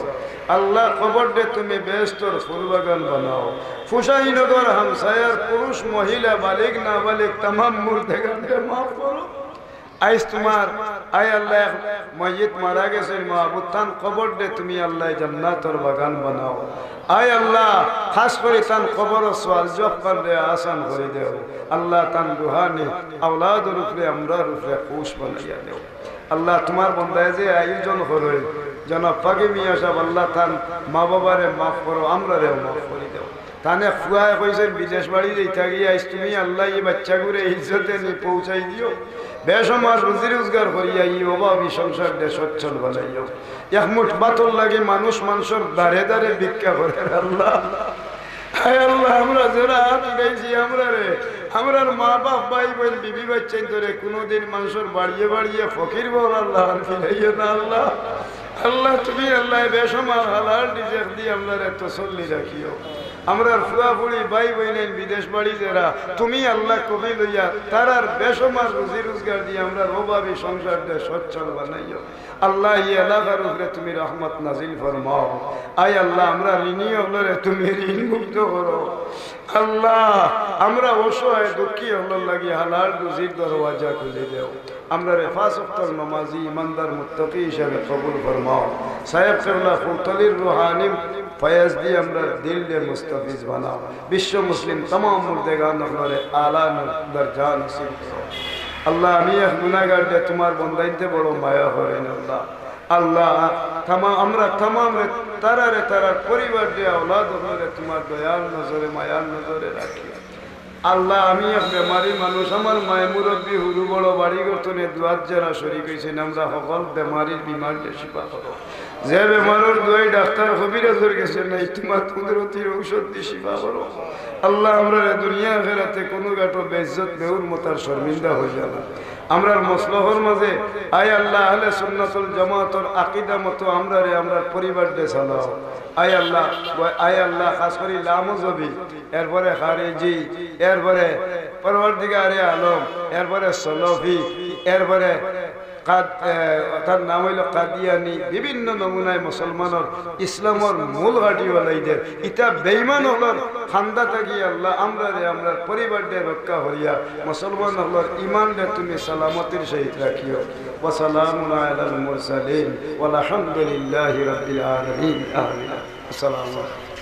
আল্লাহ, কবররে তুমি বেহেস্তর ফুলবাগান বানাও। ফুসাইনগর হামসায়ার পুরুষ, মহিলা, বালিগ, নাবালিগ, তামাম মুর্দেগানরে মাফ করো। আইজ তোমার, আয় আল্লাহ, এক মইয়িত মারা গেছে, মাবুদ, তান কবররে তুমি আল্লাহ জান্নাতর বাগান বানাও। আয় আল্লাহ, খাস করি তান কবরর সওয়াল জওয়াব কররে আসান করি দেও। আল্লাহ, তান রুহানি আওলাদর উপরে, আমরার উপরে খুশ বানাইয়া দেও। আল্লাহ, তোমার বন্দায় যে আয়োজন করইন, জনাব পাখি মিয়া সাহেব, আল্লাহ, তান মা বাবারে মাফ করো, আমরারেও মাফ করি দেও। তানে ফুয়ায় কইছইন, বিদেশ বাড়ি যাইতা গিয়া, আইজ তুমি আল্লাহ ই বাচ্চাগুরে ইজ্জতে নি পৌঁছাই দিও। বেসমার রুজি রোজগার করিয়া ই অভাবী সংসাররে সচ্ছল বানাইও। এক মুঠ ভাতর লাগি মানুষ মানষর দ্বারে দ্বারে ভিক্ষা করের আল্লাহ। হায় আল্লাহ, আমরা যেরা আত উঠাইছি, আমরারে, আমরার মা বাপ, ভাই বইন, বিবি বাচ্চাইন্তরে কুনুদিন মানষর বাড়িয়ে বাড়িয়ে ফকির বউর আল্লাহ আর ফিরাইও না আল্লাহ। আল্লাহ, তুমি আল্লাহ বেসমার হালাল রিজিক দি আমরারে তসল্লি রাখিও। আমরার ফুয়া ফুড়ি, ভাই বইনাইন বিদেশ বাড়ি যেরা, তুমি আল্লাহ কবুল লইয়া তারার বেসমার রুজি রোজগার দি আমরার অভাবী সংসাররে সচ্ছল বানাইও। আল্লাহ, ই এলাকার উপরে তুমি রহমত নাজিল ফরমাও। আয় আল্লাহ, আমরা ঋণী অকলরে তুমি ঋণ মুক্ত করো। আল্লাহ, আমরা অসহায় দুঃখী অকলর লাগি হালাল রুজির দরওয়াজা খুলি দেও। আমরারে পাঁচ ওয়াক্তর নমাজি, ইমানদার, মুত্তাকি হিসাবে কবুল ফরমাও। সাহেব কেবলা ফুলতলির রুহানি ফয়েজ দি আমরার দিলরে মুস্তাফিজ বানাও। বিশ্ব মুসলিম তামাম মুর্দেগান অকলরে আলা দরজা নসিব করো। আল্লাহ, আমি এক গুনাহগাররে তোমার বন্দাইন্তে বড় মায়া করইন আল্লাহ। আল্লাহ, তামাম, আমরা তামামরে, তারারে, তারার পরিবাররে, আওলাদ অকলরে তোমার দয়ার নজরে, মায়ার নজরে রাখিও। আল্লাহ, আমি এক বেমারি মানুষ, আমার মায় মুরব্বি, হুরু বড়, বাড়ি ঘর থনে দুয়াত যেরা শরিক হইছইন, আমরা হকল বেমারির বিমাররে শিফা করো। যে বেমারর দুয়াই ডাক্তার কবিরাজর গেছে নাই, তোমার কুদরতির ঔষধ দি শিফা করো। আল্লাহ, আমরারে দুনিয়া আখেরাতে কুনু ঘাটো বেইজ্জত বেহুরমত আর শর্মিন্দা হইয়া না। আমরার মসলকর মাঝে, আয় আল্লাহ, আহলে সুন্নাতুল জামাতর আকিদা মতো আমরারে, আমরার পরিবাররে চালাও। আয় আল্লাহ, আয় আল্লাহ, খাস করি লামজহবি, এরপরে খারিজি, এরপরে পরওয়ারদিগারে আলম, এরপরে সলফি, এরপরে কাদ-, এ, তার নাম হইল কাদিয়ানি, বিভিন্ন নমুনায় মুসলমানর ইসলামর মূল ঘাটি ওলাইদের। ইতা বেঈমান অকলর খান্দা থাকি আল্লাহ, আমরারে, আমরার পরিবাররে রক্ষা করিয়া মুসলমান অকলর ইমানরে তুমি সালামতির সহিত রাখিও। ওয়া সালামুন আলাল মুরসালিন ওয়াল হামদুলিল্লাহি রাব্বিল আলামিন। আমিন। আসসালামু আলাইকুম।